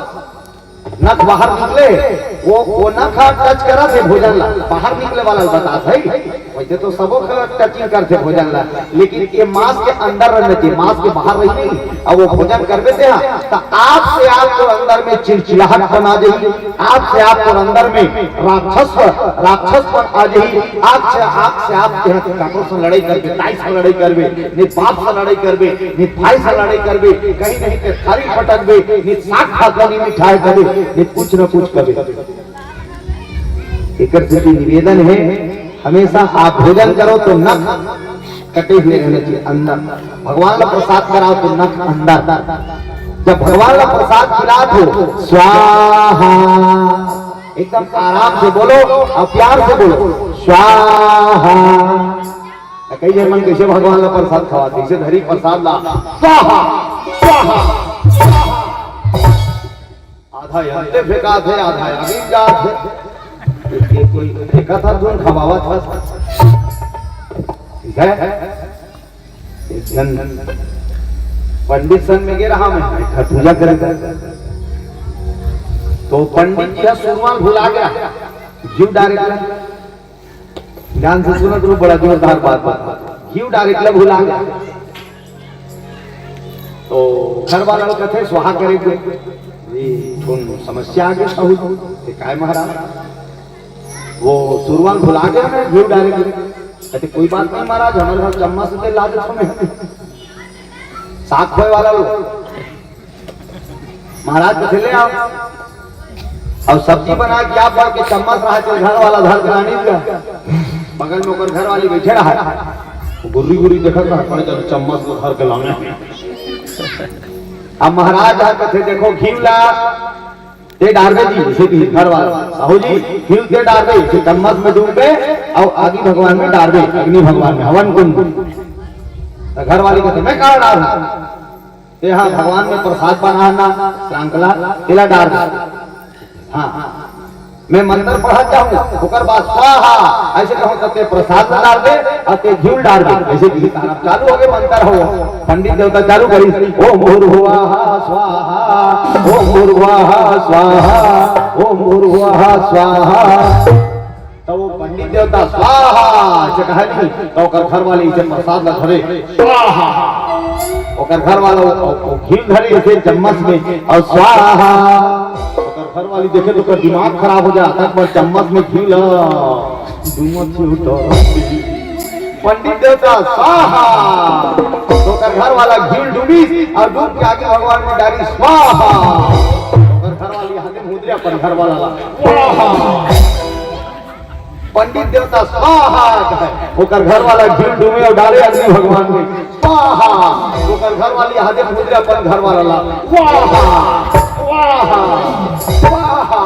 नख बाहर निकले, वो, वो नख टच करत हे भोजन ला, बाहर निकले वाला ल बतात हे। वैसे तो सबो का टचिंग करथे भोजन ला, लेकिन ये मांस के अंदर रहना चाहिए, मांस के बाहर रही नहीं। अब वो भोजन करबे ते हा, त आप से आप तो अंदर में चिड़चिड़ाहट बना जाही, आप से आप तो अंदर में राक्षस, राक्षस पर आ जाही, आप से, आप से आप के हाथ काकरो से लड़ाई करबे, ताई से लड़ाई करबे, नहीं बाप से लड़ाई करबे, नहीं भाई से लड़ाई करबे, कहीं नहीं ते थारी पटकबे, नहीं साग खात नहीं मिठाई करबे, नहीं कुछ न कुछ करबे। एकर सेती निवेदन है, हमेशा आप भोजन करो तो नख कटे हुए रहना चाहिए अंदर। भगवान ला प्रसाद कराओ तो नख अंदर। जब भगवान ला प्रसाद खिलात हो, स्वाहा, एकदम आराम से बोलो और प्यार से बोलो, स्वाहा। कई झन मन कैसे भगवान ला प्रसाद खवाथे, इसे धरी प्रसाद ला, स्वाहा, स्वाहा, स्वाहा। आधा यंते फेंकात हे, आधा आगे जात हे। ये कोई फेंकत हे, तुम खवावत हे। ठीक है? एक झन पंडित संग में गे रहा मैं, घर पूजा करे। तो पंडित जी ह सुरवा ल भुला गया, घीव डारे ला। ध्यान से सुनत रहो, बड़ा जोरदार बात बता। घीव डारे ला भुला गया। तो घर वाला लोग कहते, "स्वाहा करे के।" ये कौन समस्या आ गई साहू जी? ये काय महाराज? वो सुरवा ल भुला गया ना, घीव डारे के। कहते, "कोई बात नहीं महाराज, हमारे घर चम्मच से तेल ला देता हूँ मैं।" साग खोए वाला लोग। महाराज कथे, "ले आओ।" अउ सब्जी बना के आप बार के चम्मच रहा के घर वाला धर के आनी दिया। बगल में ओकर घर वाली बैठे रहा। गुर्री गुर्री देखत रहा, पड़े चलो चम्मच को धर के लाने। अब महाराज ह कथे, "देखो घीव ला, ते डारबे जी," जैसे कि घर वाला, "साहू जी, घीव ते डारबे, इसे चम्मच में डूब के, अउ आगी भगवान में डारबे, अग्नि भगवान में, हवन कुंड में।" तो घर वाली कथे, "मैं का डारूं?" ते हा भगवान में प्रसाद बनाना, श्रांकला, तेला डार दे। हाँ, मैं मंत्र पढ़त जाहूँ, ओकर बाद स्वाहा, ऐसे कहूँ त ते प्रसाद ला डार दे, अउ ते घीव डार दे। ऐसे कि तारा चालू हो गए मंत्र हो, पंडित देवता चालू करिस, "ओम भूर्भुवः स्वाहा, ओम भूर्भुवः स्वाहा, ओम भूर्भुवः स्वाहा।" त वो पंडित देवता स्वाहा ऐसे कहे नहीं, त ओकर घर वाली इसे प्रसाद ला धरे, स्वाहा। ओकर घर वाला वो, वो, वो घीव धरे इसे चम्मच में अउ स्वाहा। ओकर घर वाली देखे त ओकर दिमाग खराब हो जाए, तक पर चम्मच में घीव ला डूमत हे उठा। पंडित देवता स्वाहा। त ओकर घर वाला घीव डूबिस अउ डूब के आगी भगवान में डारी स्वाहा। ओकर घर वाली हाथे मुद्रा अपन घर वाला ला, स्वाहा। पंडित देवता स्वाहा कहे, ओकर घर वाला घीव डूमे अउ डारे अग्नि भगवान में स्वाहा, ओकर घर वाली हाथे मुद्रा अपन घर वाला ला, स्वाहा, स्वाहा, स्वाहा।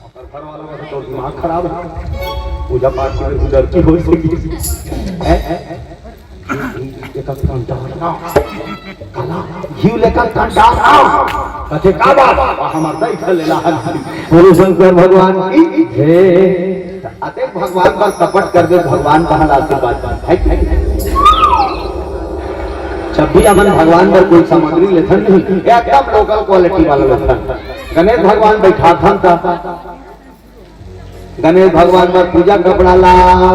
ओकर घर वाला का तो दिमाग खराब है, पूजा पाठ के उधर की हो सकी है। एकर कंटार ना। काला, घीव लेकर कंटार ना। कथे, "का बात?" "आ, हमार दई खा लेला हन।" बोलो शंकर भगवान की जय। अतेक भगवान पर कपट कर दे, भगवान कहाँ ला आशीर्वाद पाए? है कि नहीं? जब भी अपन भगवान पर कोई सामग्री लेथन नहीं, एकदम लोकल क्वालिटी वाला लेथन। गणेश भगवान बैठाथन त गणेश भगवान बर पूजा कपड़ा लाव,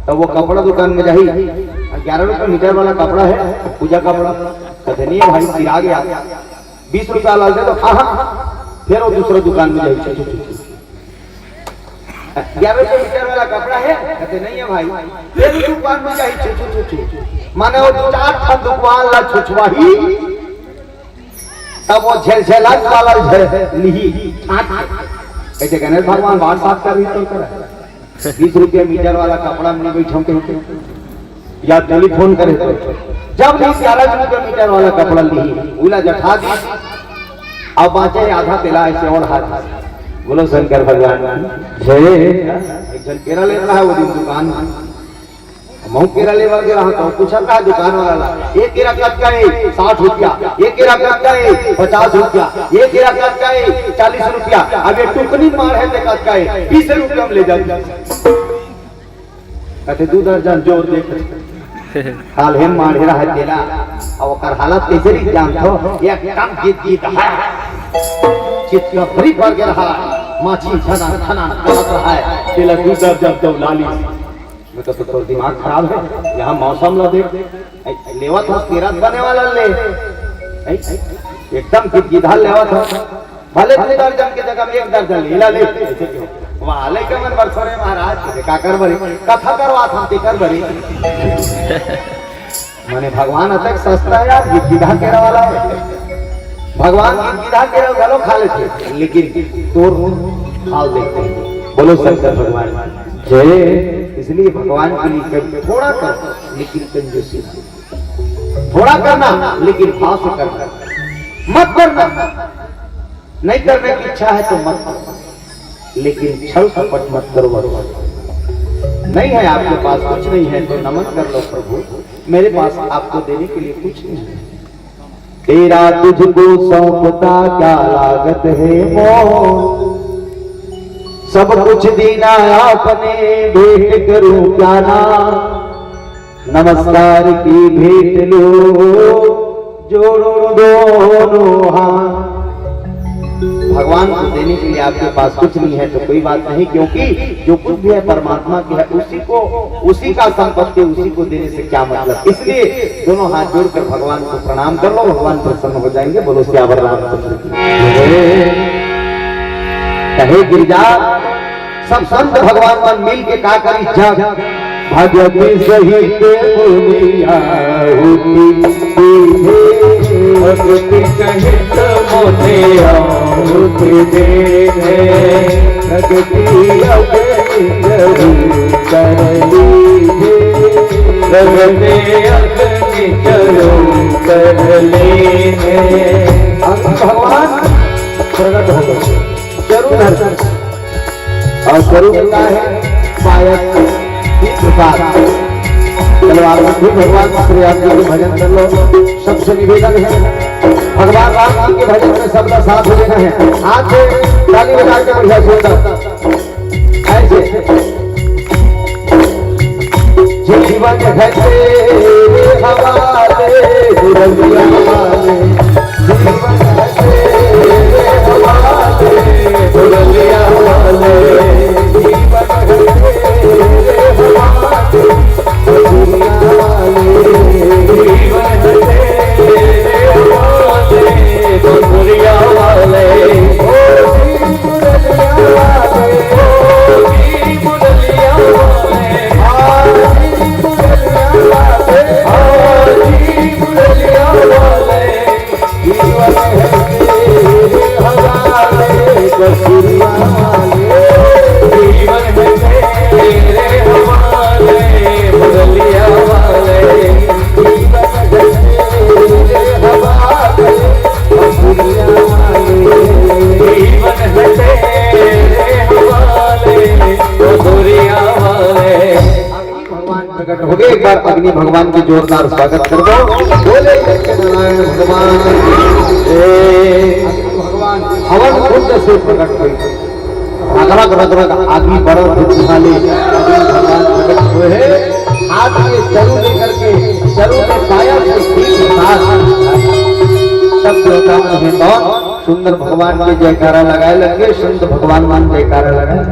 त वो कपड़ा दुकान में जाही, "ग्यारह रुपया मीटर वाला कपड़ा हे, पूजा कपड़ा।" कथे, "नहीं हे भाई, सिरा गया।" "बीस रुपया वाला दे दो।" "हाँ, हाँ।" फिर वो दूसरा दुकान में जाही, "छू, छू, छू, छू।" "ग्यारह रुपया मीटर वाला कपड़ा हे?" कथे, "नहीं हे भाई।" फिर वो दुकान में जाही, "छू, छू, छू, छू।" माने वो दू चार ठन दुकान ला छुछवाही, तब वो झलझलात वाला झ-, लिही। कथे, "गणेश भगवान बात साफ कर रही तो कर।" "बीस रुपया मीटर वाला कपड़ा में नहीं बैठा हूँ कहीं पे।" या टेलीफोन करे तो जब नहीं ग्यारह रुपया मीटर वाला कपड़ा लिही, उला जठा दी। अब बाँचे आधा तेला ऐसे और हाथ। बोलो शंकर भगवान की जय। एक झन केरा लेत रहा वो दिन दुकान में। महूँ केरा लेवा गे रहा तो पूछा था दुकान वाला ला, "ये केरा कतका हे?" "साठ रुपया।" "ये केरा कतका हे?" "पचास रुपया।" "ये केरा कतका हे?" "चालीस रुपया।" "अब ये टुकनी मार हे ते कतका हे?" "बीस रुपया में ले जा।" कथे, "दू दर्जन जोर दे।" हाल हे माढ़े रहा तेला, अब ओकर हालत कैसे रही जानथो? एकदम गिदगिदा, चित का भरी भर के रहा, माछी छना छना करत रहा है, तेला दू दर्जन दौला ली। मैं कहा, "तो तोर दिमाग खराब है, यहाँ मौसम ला देख, ऐ, लेवत हस तेरा बने वाला ले, ऐ, एकदम गिदगिदा लेवत हस।" भले दू दर्जन के जगह में एक दर्जन ले, ला ले, ऐसे क्यों? वहाँ लइका मन बर छोड़े महाराज, का कर बरे? कथा करवात हम, ते कर बरे। माने भगवान अतक सस्ता है यार, ये गिदहा केरा वाला है। भगवान ये गिदहा केरा घलो खा लेथे, लेकिन तोर हाल देखते हैं। बोलो शंकर भगवान जय। इसलिए भगवान के लिए कभी थोड़ा कर, लेकिन कंजूसी ना। थोड़ा करना, लेकिन भाव से करना। मत करना, नहीं करने की इच्छा है तो मत करो, लेकिन छल कपट मत करो। नहीं है आपके पास, कुछ नहीं है तो नमन कर लो प्रभु, मेरे पास आपको देने के लिए कुछ नहीं है। तेरा तुझको सौंपता क्या लागत है मोल, सब कुछ देना आपने, भेंट करूं क्या ना। नमस्कार की भेंट लो, जोड़ो दोनों हाथ। भगवान को देने के लिए आपके पास कुछ नहीं है तो कोई बात नहीं, क्योंकि जो कुछ भी है परमात्मा की है, उसी को, उसी का संपत्ति, उसी को देने से क्या मतलब। इसलिए दोनों हाथ जोड़कर भगवान को प्रणाम कर लो, भगवान प्रसन्न हो जाएंगे। बोलो सियावर रामचंद्र की जय। कहे गिरिजा, सब संत भगवान मन मिल के का करी? जग भगत सहित मुनि आहुति दीन्हे। भगत सहित मुनि आहुति दीन्हे। भगति अग्नि चरु कर लीन्हे। भगति अग्नि चरु कर लीन्हे। अब भगवान प्रकट हो गए। चरु धर और चरु का है पायक तीन प्रकार। चलो आप भी भगवान श्री राम जी के भजन कर लो। सबसे निवेदन है, भगवान राम जी के भजन में सबका साथ हो देना है। हाथ से ताली बजा के बढ़िया सुंदर ऐसे। जीवन है तेरे हवाले, दुल्हनिया वाले। जीवन है तेरे हवाले, दुल्हनिया वाले। जीवन है तेरे हवाले, दुल्हनिया वाले। जीवन है तेरे हवाले, दुल्हनिया वाले। ओ भगवान प्रकट हो गए। एक बार अग्नि भगवान की जोरदार स्वागत कर दो। बोले सत्यनारायण भगवान की जय। अग्नि भगवान हवन कुंड से प्रकट हुए। रग रग रग रग आगी बरत धुआं ले अग्नि भगवान प्रकट हुए हैं। हाथ में चरु लेकर के, चरु के काया से तीन हाथ। सब देवता मन हे तो सुंदर भगवान के जयकारा लगाए लगे, सुंदर भगवान मन जयकारा लगाए।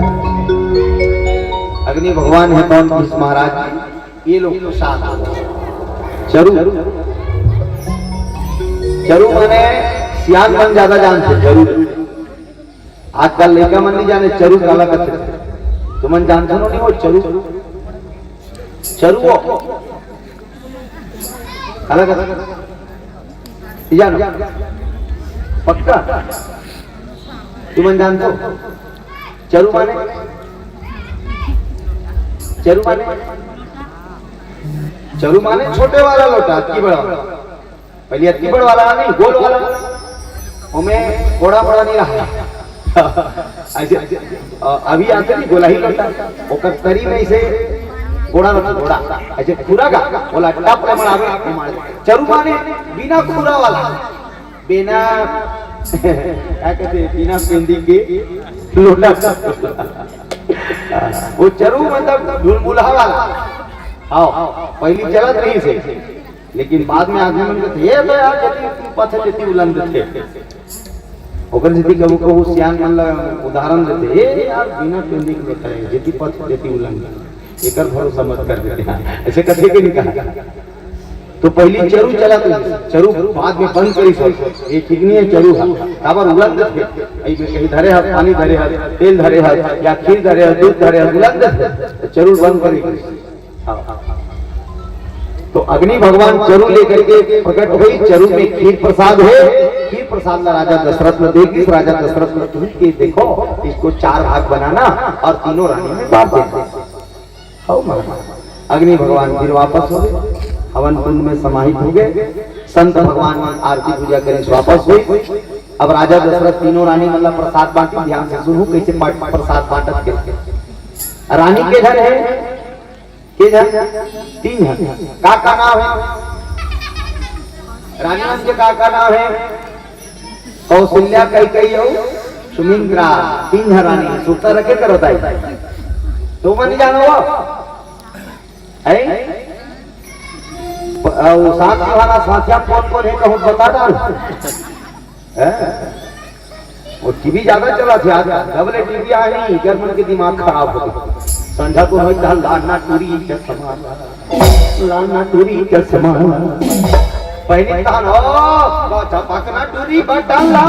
भगवान हे कौन किस महाराज जी, ये लोग प्रसाद। चरू, चरू माने सियान मन ज्यादा जानथे, चरू। आजकल लइका मन नहीं जाने चरू काला कथे। तुमन जानथो नहीं वो चरू? चरू वो काला कथे? जानो? पक्का? तुमन जानथो? चरू माने? चरू माने? चरू माने छोटे वाला लोटा, अतकी बड़ा वाला। पहले अतकी बड़ वाला नहीं, गोल वाला। ओमे गोड़ा मोड़ा नहीं रहा। ऐसे, अ, अभी आते नहीं गोला ही लोटा। ओकर तरी में ऐसे गोड़ा रखो, गोड़ा। ऐसे खुरा का, बोला टप ले मड़ा, मड़ा। चरू माने बिना खुरा वाला। बिना, क्या कहते हैं, बिना पेंदी के लोटा। वो चरू मतलब ढुलमुलहा वाला। हाँ, पहली चलत रहिसे। लेकिन बाद में आदमी मन कहथे, "ये तो यार, जेती पथे तेती उलन देथे।" ओकर सेती कभू कभू सियान मन ला उदाहरण देथे, "ए यार, बिना पेंदी के लोटा हे, जेती पथे तेती उलन देथे, एकर भरोसा मत कर देते हैं।" ऐसे कथे के नहीं कहा। तो पहली चरू चलत रहिस, चरू बाद में बंद करिस, ये ठीक नहीं है चरू हा, काबर उलन देथे, अई में कहीं धरे हस, पानी धरे हस, तेल धरे हस, या खीर धरे हस, दूध धरे हस, उलन देथे, तो चरू बंद करिस। हाँ। तो अग्नि भगवान चरू लेकर के प्रकट हुई, चरू में खीर प्रसाद है, खीर प्रसाद ला राजा दशरथ ने दे दिस, राजा दशरथ ने कही कि देखो, इसको चार भाग बनाना और तीनों रानी में बांट देना। हव महाराज, अग्नि भगवान फिर वापस हो गए, हवन कुंड में समाहित हो गए। संत भगवान मन आरती पूजा करिस, वापस हुई। अब राजा दशरथ तीनों रानी मन ला प्रसाद बांटी, ध्यान से सुनहू कैसे पाट-, प्रसाद बांटत के। रानी के झन है, के झन? तीन झन। का का नाम है? रानी मन के का का नाम है? कौशल्या, कैकेयी अउ सुमित्रा। तीन झन रानी। सुरता रखे करो ताई। तो मन जानो वो? हैं? प-, अउ साथ में वाला साथिया कौन कौन है, कहूँ बता डाल। हैं? वो टीवी ज्यादा चलथे आज, जब ले टीवी आए नहीं, एकर मन के दिमाग खराब हो गए। संझा को होई तहन लाना टूरी चश्मा, लाना टूरी चश्मा। पहले तहन, ओ, झपकना टूरी बटन ला।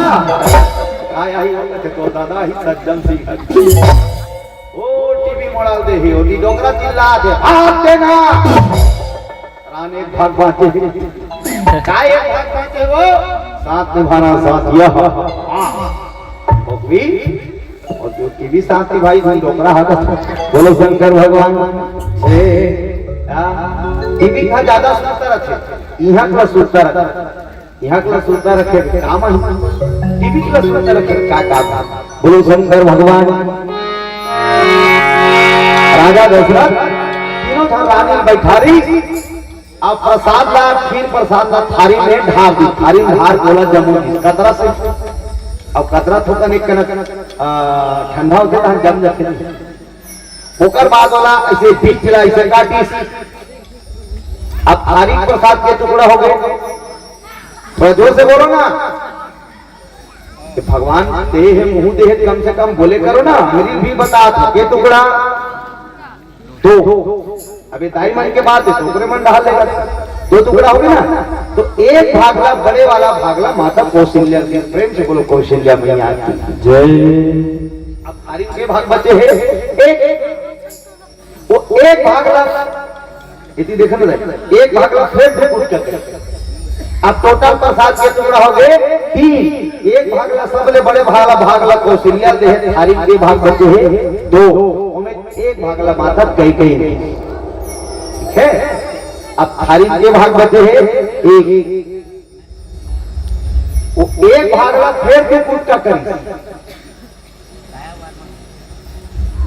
आय, आय, वो कथे तो दादा ही सज्जन सिंह। ओ, टीवी मोड़ा दे ही, ओती डोकरा चिल्लाथे, "भाग देना।" रान एक भाग बांचे। का एक भाग बांचे वो? साथ निभाना साथिया। हाँ। ओकरी, अउ जो टीवी साथी भाई, तुम डोकरा हाथ। बोलो शंकर भगवान। ए, हाँ। टीवी का ज्यादा सुरता रखे, इहाँ का सुरता रखे। इहाँ के ला सुरता रखे के काम है। टीवी के ला सुरता रखे के का काम है? बोलो शंकर भगवान। राजा दशरथ तीनों झन रानी बैठारी, अब प्रसाद ला, खीर प्रसाद ला थारी में ढार दी, थारी में ढार गोला जमो दी, कतरा से, अब कतरा थोकन एक कनक, आ, ठंडा होथे तहन जम जाथे। ओकर बाद ओला ऐसे बीच ला ऐसे काटिस। अब थारी प्रसाद के टुकड़ा हो गए। थोड़ा जोर से बोलो ना। तो भगवान दे हे, मुंह दे हे, कम से कम बोले करो ना। मेरी भी बता था के टुकड़ा? दो। अबे दाई मन के बात है, तो ओकरे मन डाल लेगा। दो टुकड़ा हो गए ना, तो एक भागला, बड़े वाला भागला माता कौशल्या के। प्रेम से बोलो, कौशल्या मैया की जय। अब थारी के भाग बचे हैं एक। वो एक भागला, इतनी देखने लगे, एक भागला फेर दो कुछ करके। अब टोटल प्रसाद के टुकड़ा हो गए तीन। एक भागला, सबले बड़े भागला, भागला कौशल्या दे हे, थारी के भाग बचे हैं दो। ओमे एक भागला माता कैकेयी ने। ठीक है, अब थारी के भाग बचे हैं एक। वो एक भागला फेर दो कुछ का करी।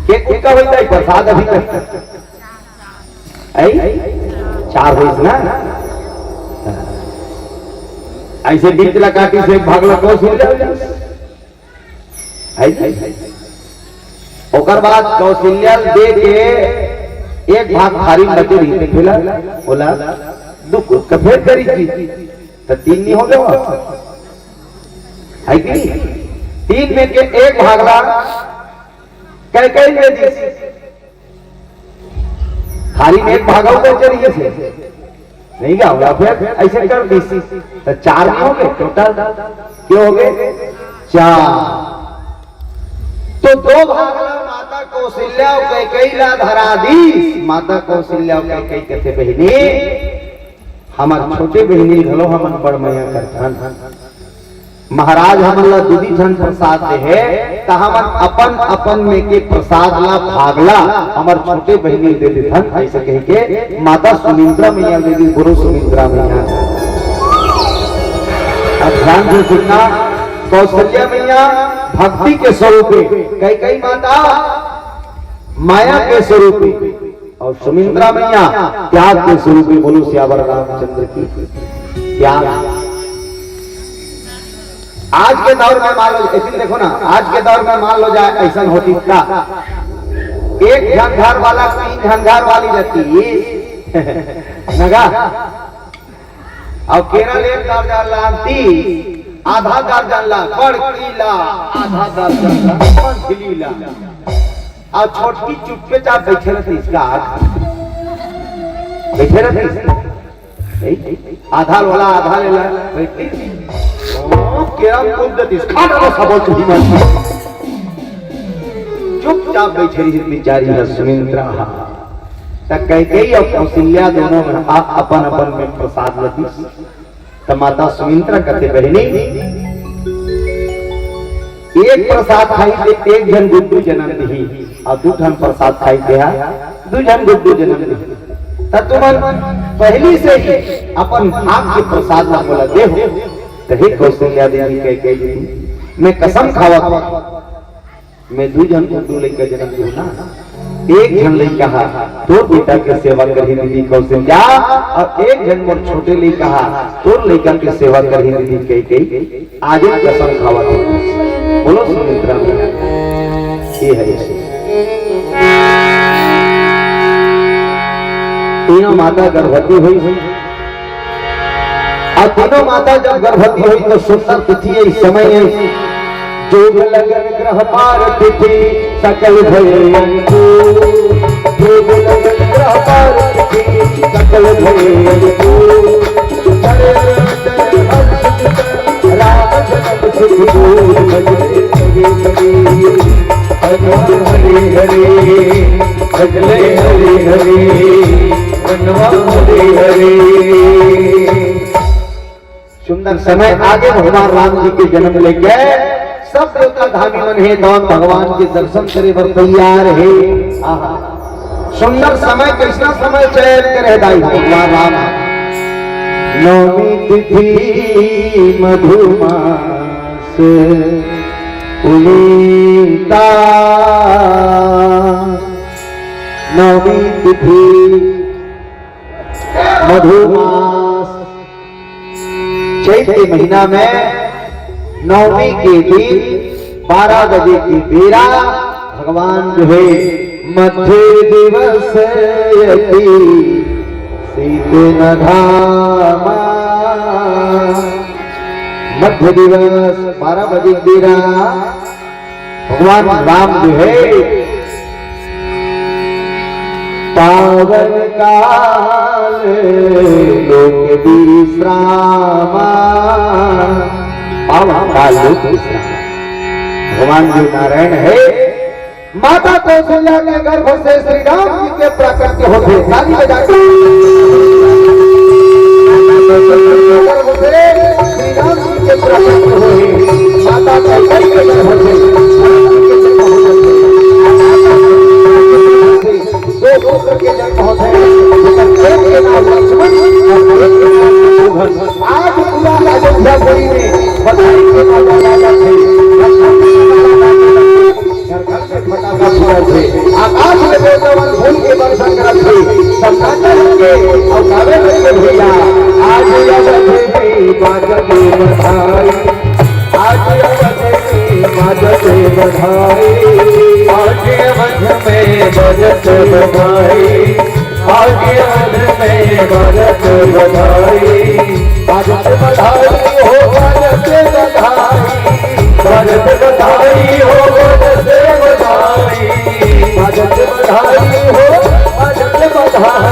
के कुटका होता है प्रसाद अभी तक? ऐ? चार होइस ना? ऐसे बीच ला काटिस, एक भागला कौशल्या। ऐ? ओकर बाद कौशल्या दे के एक भाग थारी बचे रही, तो फिलहाल बोला, दो कुटका फेर करी जी, तो तीन नहीं हो गया? है कि नहीं? तीन में के एक भागला कैकेयी दे दी। अरे, एक भागवत चलिए से नहीं गा, या फिर ऐसे कर दी, तो चार नहीं हो गए टोटल, क्यों हो गए? चार। तो दो भाग ला माता कौशल्या अउ कैकेयी ला धरा दी। माता कौशल्या अउ कैकेयी कथे, बहिनी, हमर छोटे बहिनी घलो हमन बड़ मया करथन। महाराज हमन ला दू दू ठन प्रसाद दे हे, त हमन अपन अपन में के प्रसाद ला भाग ला हमर छोटे बहिनी दे देथन, ऐसे कह के माता सुमित्रा मैया दे दी। गुरु सुमित्रा मैया, अब ध्यान से सुनना, कौशल्या मैया भक्ति के स्वरूप हे, कैकेयी माता माया के स्वरूप हे, और सुमित्रा मैया त्याग के स्वरूप में। बोलो सियावर रामचंद्र की। त्याग। आज के दौर में मान लो, ऐसे देखो ना, आज के दौर में मान लो जाए ऐसा होती का, एक झन घर वाला तीन झन घर वाली रहती नगा। अब केरा ले दर्जन ला आंटी, आधा दर्जन ला बड़की ला, आधा दर्जन ला मंझली ला। अउ छोटकी चुप्पे चाप बैठे रहती इसका हाथ। बैठे रहती इसका। नहीं? आधा वाला आधा ले ला, बैठती। ओ, केरा कूद देती इसका। आधा बस अब तू ही मत। चुपचाप बैठे रही बेचारी है सुमित्रा। त कैकेयी अउ कौशल्या दोनों में आ, अपन अपन में प्रसाद लदी। त माता सुमित्रा कथे, बहिनी, एक प्रसाद खाई ते एक झन गुड्डू जन्म दिही, अउ दू झन प्रसाद खाई ते हा दू झन गुड्डू जन्म दिही। त तुमन पहली से ही अपन भाग के प्रसाद ला मोला देहू। त हे कौशल्या देवी, कैकेयी देवी, मैं कसम खावत हूँ, मैं दू झन गुड्डू लइका जन्म दूँ ना, एक झन लइका हा तोर बेटा के सेवा करही दीदी कौशल्या, अउ एक झन मोर छोटे लइका हा तोर लइका के सेवा करही दीदी कैकेयी। आज एक कसम खावत हूँ। बोलो सुमित्रा मैया, ये है ऐसे। तीनों माता गर्भवती हुई, अउ तीनों माता जब गर्भवती हुई तो सुंदर तिथि है, समय है, जोग लगन ग्रह पार तिथि सकल भय अंकुर। जोग लगन ग्रह पार तिथि सकल भय अंकुर। करे अंतर हर्ष चित राम जन्म सुख दूर। भजले हरि हरि, हनुमान हरि हरि, भजले हरि हरि, हनुमान हरि हरि। सुंदर समय आगे भगवान राम जी के जन्म लेके सब देवता धामी मन हे, दौन भगवान के दर्शन करे बर तैयार हे। आहा, सुंदर समय, कैसा समय चयन करे दाई भगवान राम। नवमी तिथि मधुमास उनीता, नवमी तिथि मधुमास। चैत के महीना में नवमी के दिन बारह बजे के बेरा भगवान जो है मध्य दिवस अति शीत न घामा। मध्य दिवस बारह बजे के बेरा भगवान राम जो है पावन काल लोक विश्रामा। पावन काल लोक विश्रामा। भगवान जो नारायण है, माता कौशल्या के गर्भ से श्री राम जी के प्राकट्य होथे। ताली बजा के। गर्भ से श्री राम जी के प्राकट्य होए। माता कैकेयी के गर्भ से राम जी के जन्म होथे। दो पुत्र के जन्म होथे, जेकर एक के नाम लक्ष्मण अउ एक के नाम शत्रुघ्न। आज पूरा अयोध्यापुरी में बधाई के बाजा बाजत हे। लक्ष्मण के बाजा बाजत हे। घर घर में फटाका फूटत हे। आकाश में देवता मन फूल के वर्षा करत हे। सन्नाटा लगे अउ गावे लगे भैया। आज अवध में बाजत बधाई। आज अवध में बाजत बधाई। आज अवध में बाजत बधाई। आज अवध में बाजत बधाई। बाजत बधाई हो, बाजत बधाई। बाजत बधाई हो, बाजत बधाई। बाजत बधाई हो, बाजत बधाई।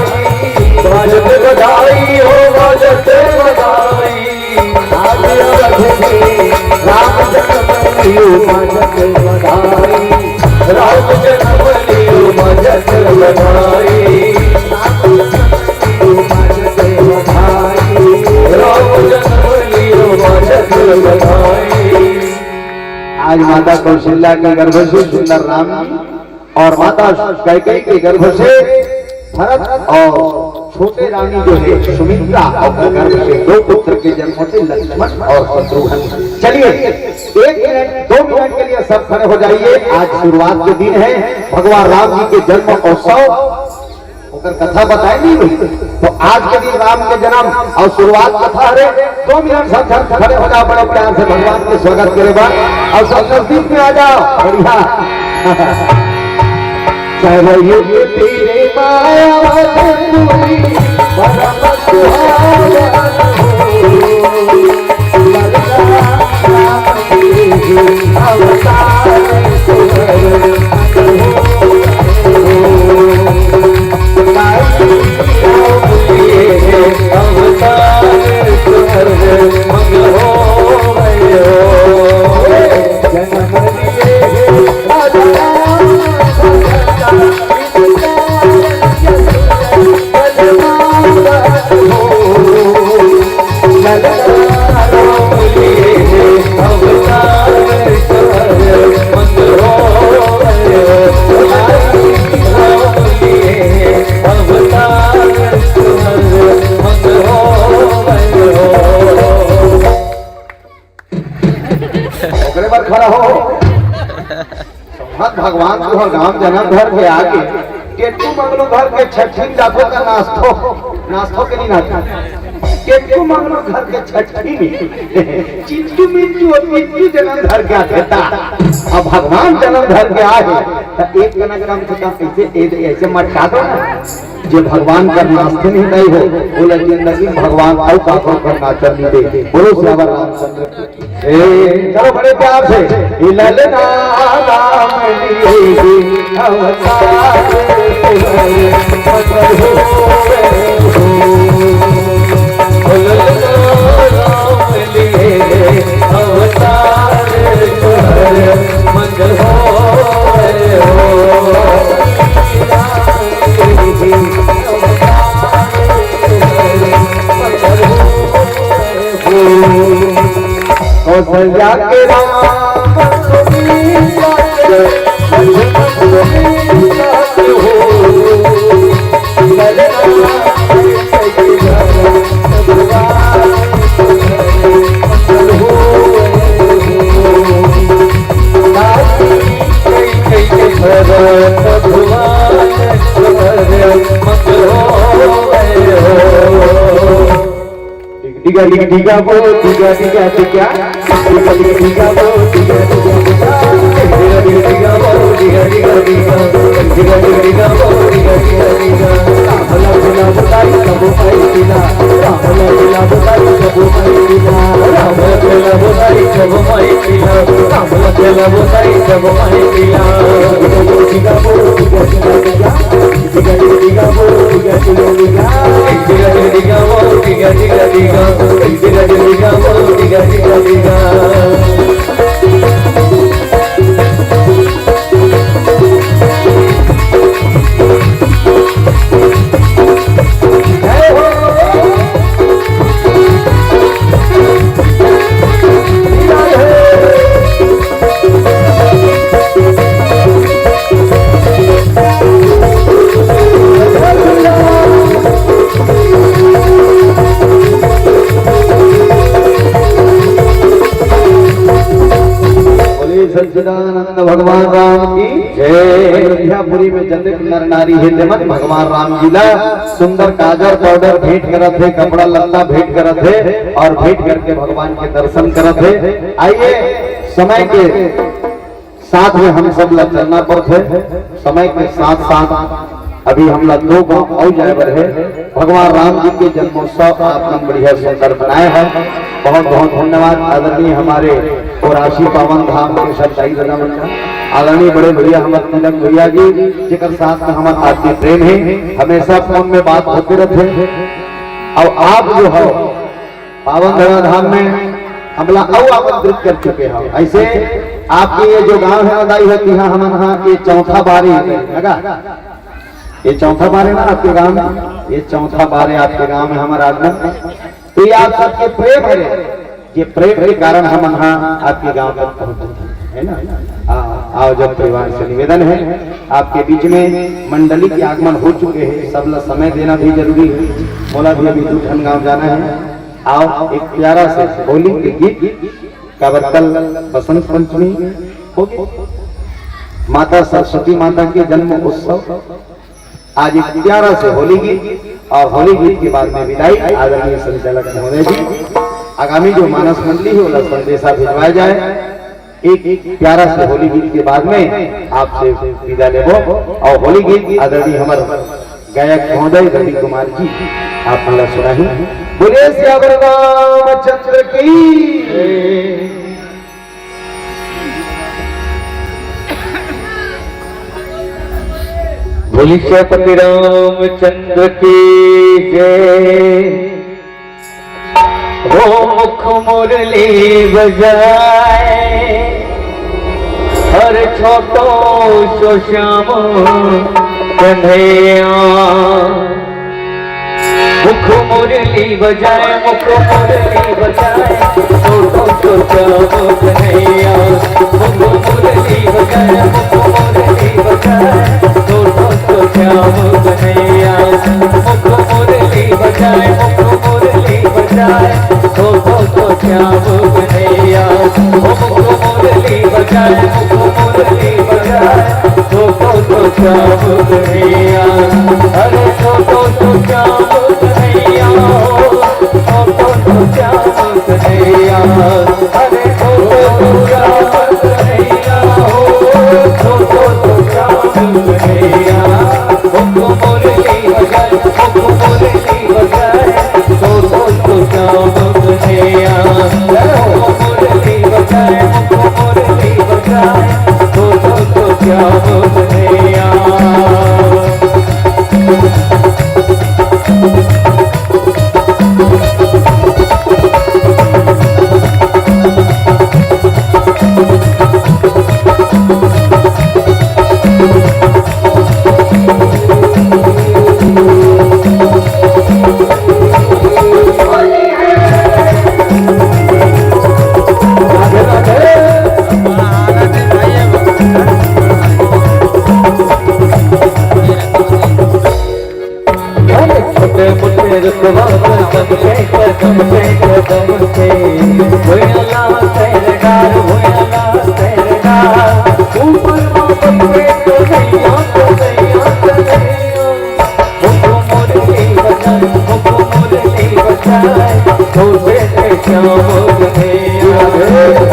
माता कौशल्या के गर्भ से सुंदर राम और माता कैकई के गर्भ से भरत और छोटे रानी जो है सुमित्रा और गर्भ से दो पुत्र के जन्म होते लक्ष्मण और शत्रुघ्न। चलिए, एक मिनट, दो मिनट के लिए सब खड़े हो जाइए। आज शुरुआत के दिन है, भगवान राम जी के जन्म उत्सव, ओकर कथा बताए नहीं हुई। तो आज के दिन राम के जन्म और शुरुआत कथा हरे। दो मिनट सब खड़े हो जाओ, बड़े प्यार से भगवान के स्वागत करे बर। और सब नजदीक में आ जाओ, बढ़िया। चढ़ युग तेरे माया पूरी, परम सुहावन हो। ललना राम तेरे अवतार सुंदर हो। ओकरे बर खड़ा हो। संत भगवान तुंहर गांव जन्म धर के आगे, टेटू मंगलू घर के छठीन जाथो का नाचथो, नाचथो के नहीं नाचथो? टेटू मंगलू घर के छठीन, चिंटू मिंटू और पिंटू जन्म धर के आथे ता। अब भगवान जन्म धर के आए, तो एक कनक राम से कहा, "ऐसे, ऐसे, ऐसे मटका दो ना।" जे भगवान कर नाचते नहीं गई हो, बोला, "जिंदगी भगवान अउ काकर कर नाचन नहीं दे।" बोलो सियावर रामचंद्र की। ए, चलो बड़े प्यार से, "ए ललना राम लिए अवतार तुम्हारे प्रकट हुए हो। ओ ललना राम लिए अवतार तुम्हारे प्रकट हुए हो।" कौशल्या के राम, डिगा डिगा डिगा वो, डिगा डिगा डिगा। डिगा डिगा डिगा वो, डिगा डिगा डिगा। डिगा डिगा डिगा वो, डिगा डिगा डिगा। डिगा डिगा डिगा वो, डिगा डिगा डिगा। राम लखन बताई सब माई पिला। राम लखन बताई सब माई पिला। राम लखन बताई सब माई पिला। राम लखन बताई सब माई पिला। डिगा डिगा वो, डिगा डिगा डिगा। बोलिए सच्चिदानंद भगवान राम की जय। अयोध्यापुरी में जतेक नर नारी हे, तेमन भगवान राम जी ला सुंदर काजर पाउडर भेंट करत हे, कपड़ा लत्ता भेंट करत हे और भेंट करके भगवान के दर्शन करत हे। आइए, समय के साथ में हम सब ला चलना पड़थे। समय के साथ साथ अभी हमला दो गांव अउ जाए बर हे। भगवान राम जी के जन्मोत्सव आप मन बढ़िया सुंदर मनाए हे। बहुत बहुत धन्यवाद आदरणीय हमारे कोरासी पावन धाम के सब दाई ददा मन का, आदरणीय बड़े भैया हमर तिलक भैया जी, जेकर साथ में हमर आत्मीय प्रेम हे, हमेशा फोन में बात होते रहिथे। अउ आप जो हो पावन धरा धाम में हमला अउ आमंत्रित कर चुके हो। ऐसे आपके ये जो गांव हे ना दाई हो, तिहां हमन हा ये चौथा बार हे, लगा? ये चौथा बार हे ना आपके गांव में? ये चौथा बार हे आपके गांव में हमर आगमन। तो ये आप सबके प्रेम हे, ये प्रेम के कारण हमन हा आपके गांव तक पहुंचे। है ना? आ, आओ, जब परिवार से निवेदन है, आपके बीच में मंडली के आगमन हो चुके हैं, सब ला समय देना भी जरूरी है। मोला भी अभी दू ठन गांव जाना है। आओ, एक प्यारा से होली के गीत, काबर कल बसंत पंचमी हो गई, माता सरस्वती माता के जन्म उत्सव, आज एक प्यारा से होली गीत और होली गीत के बाद में विदाई। आदरणीय संचालक महोदय जी, आगामी जो मानस मंडली है, ओला संदेशा भिजवाया जाए। एक प्यारा से होली गीत के बाद में आपसे विदा लेबो और होली गीत आदरणीय हमर गायक महोदय रवि कुमार जी आप मन ला सुनाही। बोलिए सियावर रामचंद्र की। बोलिए सियापति रामचंद्र की जय। हो मुख मुरली बजाए, हर छोटो सो श्याम कन्हैया। मुख मुरली बजाए, मुख मुरली बजाए, छोटो सो श्याम कन्हैया। मुख मुरली बजाए, मुख मुरली बजाए, छोटो सो श्याम कन्हैया। मुख मुरली बजाए, मुख मुरली बजाए, छोटो सो श्याम कन्हैया। मुख मुरली बजाए, मुख मुरली बजाए, छोटो सो श्याम कन्हैया। अरे छोटो सो श्याम कन्हैया, छोटो सो श्याम कन्हैया। अरे छोटो सो श्याम कन्हैया, छोटो सो श्याम कन्हैया। मुख मुरली बजाए, मुख मुरली बजाए, छोटो सो श्याम कन्हैया। मुख मुरली बजाए, मुख मुरली बजाए, छोटो सो श्याम कन्हैया। अरे छोटे मोटे रुतबा पर बन के कदम से कदम से, भोला सरदार, भोला सरदार, ऊपर बाबा पे तो नैया, तो नैया, तो नैया। मुख मुरली बजाए, मुख मुरली बजाए, छोटे से श्याम कन्हैया।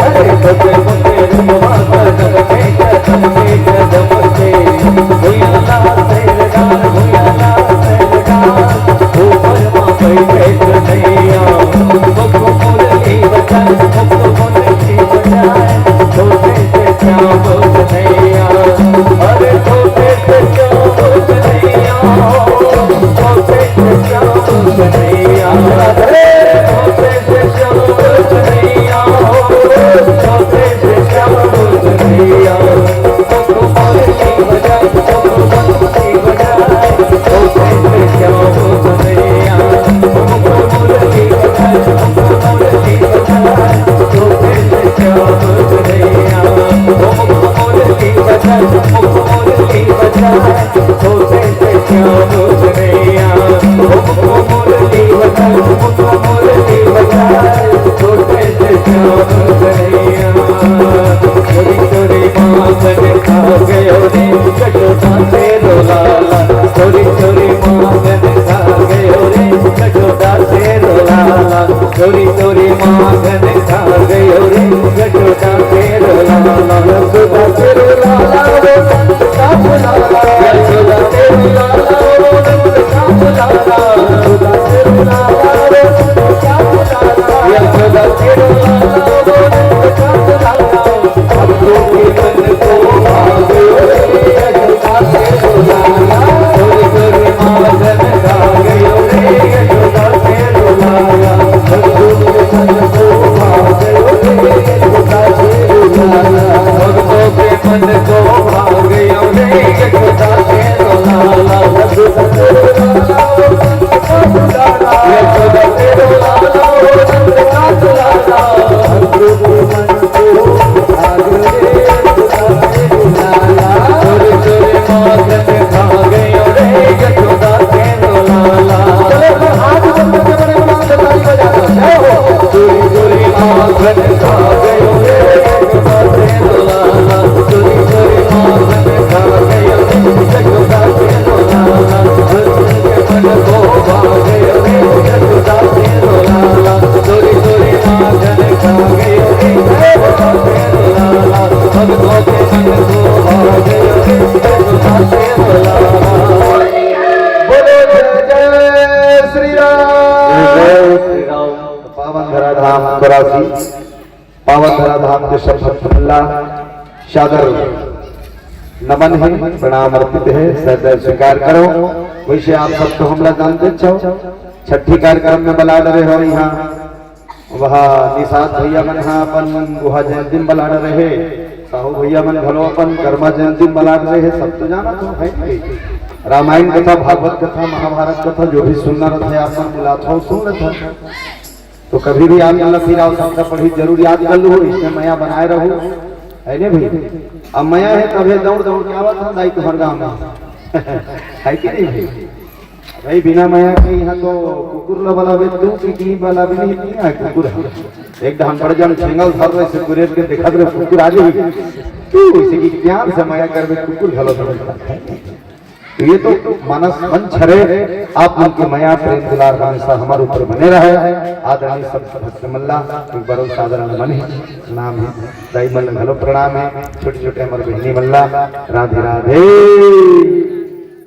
अरे छोटे मोटे रुतबा पर बन के कदम से कदम से, भोला सरदार, भोला सरदार, ऊपर बाबा पे तो नैया। मुख मुरली बजाए, मुख मुरली बजाए, छोटे से श्याम कन्हैया। अरे छोटे से श्याम कन्हैया, छोटे से श्याम कन्हैया। अरे छोटे से श्याम कन्हैया, छोटे से श्याम कन्हैया। श्री राम। जय श्री राम। पावन धरा धाम कोरासी, पावन धरा धाम के सब भक्त मन ला सादर नमन है, प्रणाम अर्पित है, श्रद्धा स्वीकार करो। वैसे आप सब तो हमला जानते छो, छठी कार्यक्रम में बला डरे हो यहाँ, वह निषाद भैया मन हा अपन गुहा जयंती में बला डरे हे, साहू भैया मन घलो अपन कर्मा जयंती में बला डरे हे, सब तो जाना तो है ही। रामायण कथा, भागवत कथा, महाभारत कथा जो भी सुनना रहता है, आप मन बुलात हो, सुन लेता। तो कभी भी आप मन ला फिर आवश्यकता पड़ी, जरूर याद कर लो, इसमें मया बनाए रहो, है ने भाई? अब मया है तभे दौड़ दौड़ के आवत है दाई तुम्हारे गाँव में। है कि नहीं भाई? भाई बिना मया के यहाँ तो कुकुर ला बलावे तू कि की बलावे नहीं, नहीं है कुकुर है। एक डहान बड़ जन ठेंगल धर रहे से कुरेद के देखत रहे कुकुर आ जाई। तू इसे की प्यार से मया करबे कुकुर घलो समझता है। तो ये तो मानस मंच हरे, आप मन के मया प्रेम दुलार हमेशा हमारे ऊपर बने रहे। आदरणीय सब भक्त मन ला एक बार सादर नमन है, प्रणाम है, दाई मन ला घलो प्रणाम है, छोटे छोटे हमारे बहिनी मन ला राधे राधे।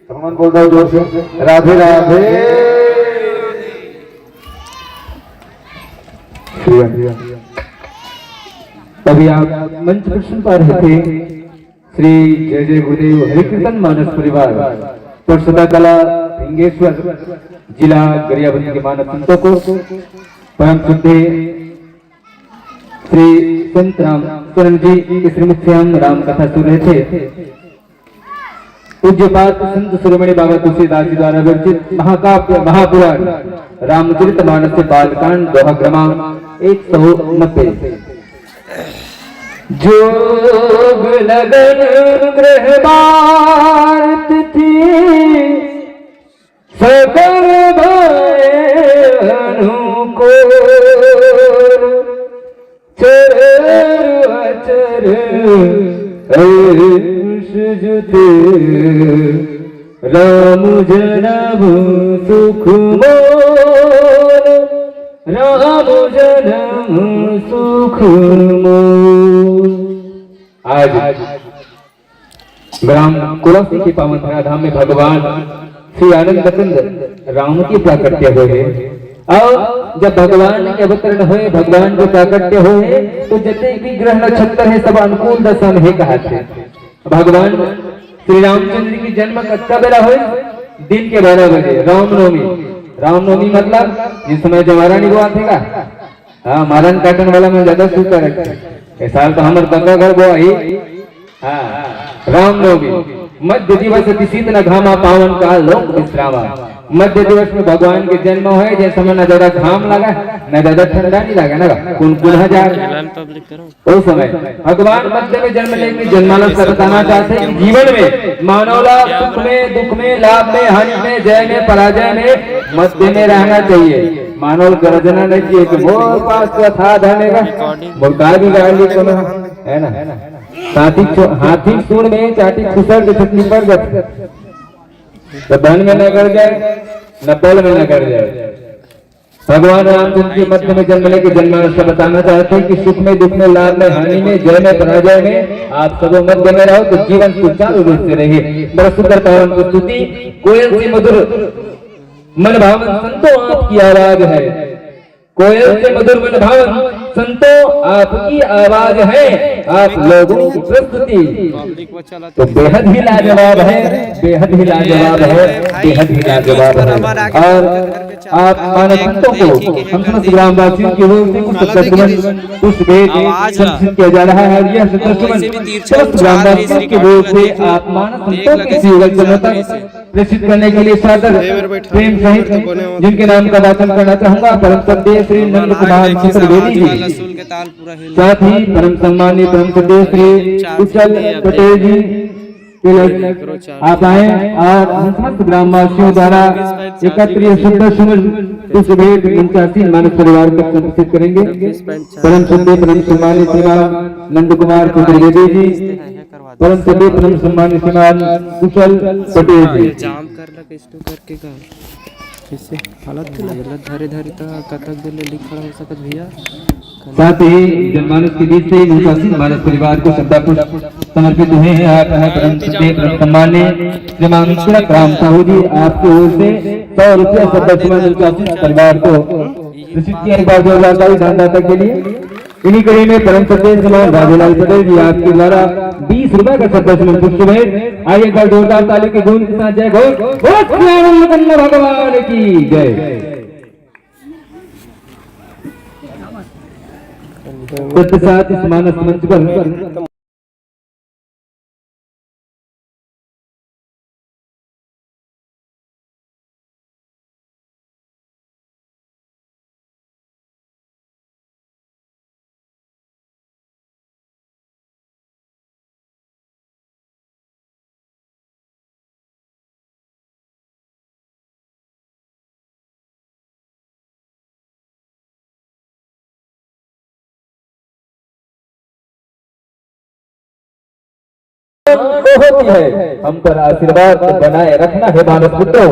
तो हमन बोल दो जोर से, राधे राधे। अभी आप मंच पर सुन पा रहे थे श्री जय जय गुरुदेव हरिकीर्तन मानस परिवार, परसदा कला, भिंगेश्वर, जिला गरियाबंद के मानस संतों को। परम श्रद्धेय श्री संत राम शरण जी के श्रीमुख से हम राम कथा सुन रहे थे। पूज्यपाद संत शिरोमणि बाबा तुलसीदास जी द्वारा विरचित महाकाव्य महापुराण रामचरित मानस से बालकांड दोहा क्रमांक एक सौ नब्बे। जोग लगन गृह बार तिथि सकल भय अनुकूल। चर अचर अंश जुते राम जन्म सुख मोल। राम जन्म सुख मोल। आज ग्राम कुलसी के पावन धराधाम में भगवान श्री आनंद कंद राम के प्राकट्य होए हे। और जब भगवान के अवतरण होए, भगवान के प्राकट्य होए, तो जते भी ग्रह नक्षत्र है, सब अनुकूल दशा में हे कहा थे। भगवान श्री रामचंद्र की जन्म कतका बेला होए? दिन के बारह बजे, रामनवमी। रामनवमी मतलब जिस समय जवारा निकलवा थे का, हाँ, मारन काटन वाला में ज्यादा सुख रखे। ए साल तो हमर कका घर बोआही। हाँ, रामनवमी। मध्य दिवस अति शीत न घामा, पावन काल लोक विश्रामा। मध्य दिवस में भगवान के जन्म होए, जैसे समय न ज्यादा घाम लगा, न ज्यादा ठंडा नहीं लगा, ना कुनकुना जा। ओ समय भगवान मध्य में जन्म लेके जन्माला से बताना चाहते हैं कि जीवन में मानवला सुख में, दुख में, लाभ में, हानि में, जय में, पराजय में मध्य में रहना चाहिए। मानव गर्जना नहीं चाहिए कि मोर पास तो था धने का, मोर का भी गाड़ी को ना, है ना? हाथी छो-, हाथी सूंड में चाटी खुसर के छटनी पड़ जाती, तो धन में न कर जाए, न बल में न कर जाए। भगवान रामचंद्र के मध्य में जन्म लेके जन्मांश बताना चाहते हैं कि सुख में, दुख में, लाभ में, हानि में, जय में, पराजय में आप सब मध्य में रहो तो जीवन सुचारू रूप से रहे। बड़ा सुंदर पावन प्रस्तुति, कोयल से मधुर मन भावन संतों आपकी आवाज है। कोयल से मधुर मन भावन संतों आपकी आवाज है, आप लोगों की प्रस्तुति तो बेहद ही लाजवाब है, बेहद ही लाजवाब है, बेहद ही लाजवाब है। और आप मानस संतों को हम समस्त ग्रामवासियों की ओर से कुछ श्रद्धासुमन पुष्प भेंट समर्पित किया जा रहा है और यह श्रद्धासुमन समस्त ग्रामवासियों की ओर से आप मानस संतों की सेवा करने तक प्रेषित करने के लिए सादर प्रेम सहित जिनके नाम का वाचन करना चाहूंगा, परम श्रद्धेय श्री नंद कुमार मंत्र द्विवेदी जी, साथ ही परम सम्मानित परम श्रद्धेय श्री कुशल पटेल जी के लिए आप आए और हम समस्त ग्रामवासियों द्वारा एकत्रित श्रद्धासुमन पुष्प भेंट मंचासीन मानस परिवार तक समर्पित करेंगे। परम श्रद्धेय परम सम्मानित श्रीमान नंद कुमार चतुर्वेदी जी, परम श्रद्धेय परम सम्मानित श्रीमान कुशल पटेल जी। जाम कर ला कइसनो करके का? कइसे? हालत के ना? गलत धरे धरे त कतक देर ले लिख खड़ा हो सकत भैया। साथ ही जनमानस के बीच से ही मुलकासिन मानस परिवार को श्रद्धा पुष्प समर्पित हुए हैं। आप हैं परम श्रद्धेय, परम सम्मान्य श्रीमान तिलक राम साहू जी, आपकी ओर से सौ रुपया श्रद्धा सुमन मुलकासिन परिवार को प्रेषित किया। एक बार जोरदार ताली दानदाता के लिए। इन्हीं कड़ी में परम श्रद्धेय श्रीमान राजेलाल पटेल जी आपके द्वारा बीस रुपए का श्रद्धा सुमन पुष्प भेंट। आइए, एक बार जोरदार ताली की गूंज के साथ जय घोष, बोल श्री आनंद कंद भगवान की जय। तत्पश्चात इस मानस मंच पर को होती है। हम पर आशीर्वाद बनाए रखना है मानस पुत्रों,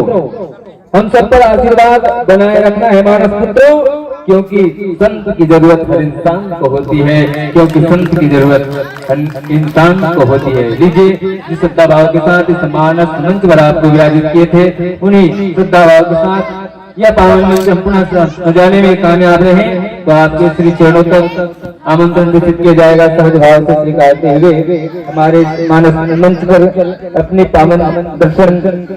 हम सब पर आशीर्वाद बनाए रखना है मानस पुत्रों, क्योंकि संत की जरूरत हर इंसान को होती है, क्योंकि संत की जरूरत हर इंसान को होती है। लीजिए, जिस श्रद्धा भाव के साथ इस मानस मंच पर आपको विराजित किए थे, उन्हीं श्रद्धा भाव के साथ यह पावन मंच हम पुनः स-, सजाने में कामयाब रहे, तो आपके श्री चरणों तक आमंत्रण प्रेषित किया जाएगा। सहज भाव से स्वीकारते हुए हमारे मानस मंच पर अपने पावन दर्शन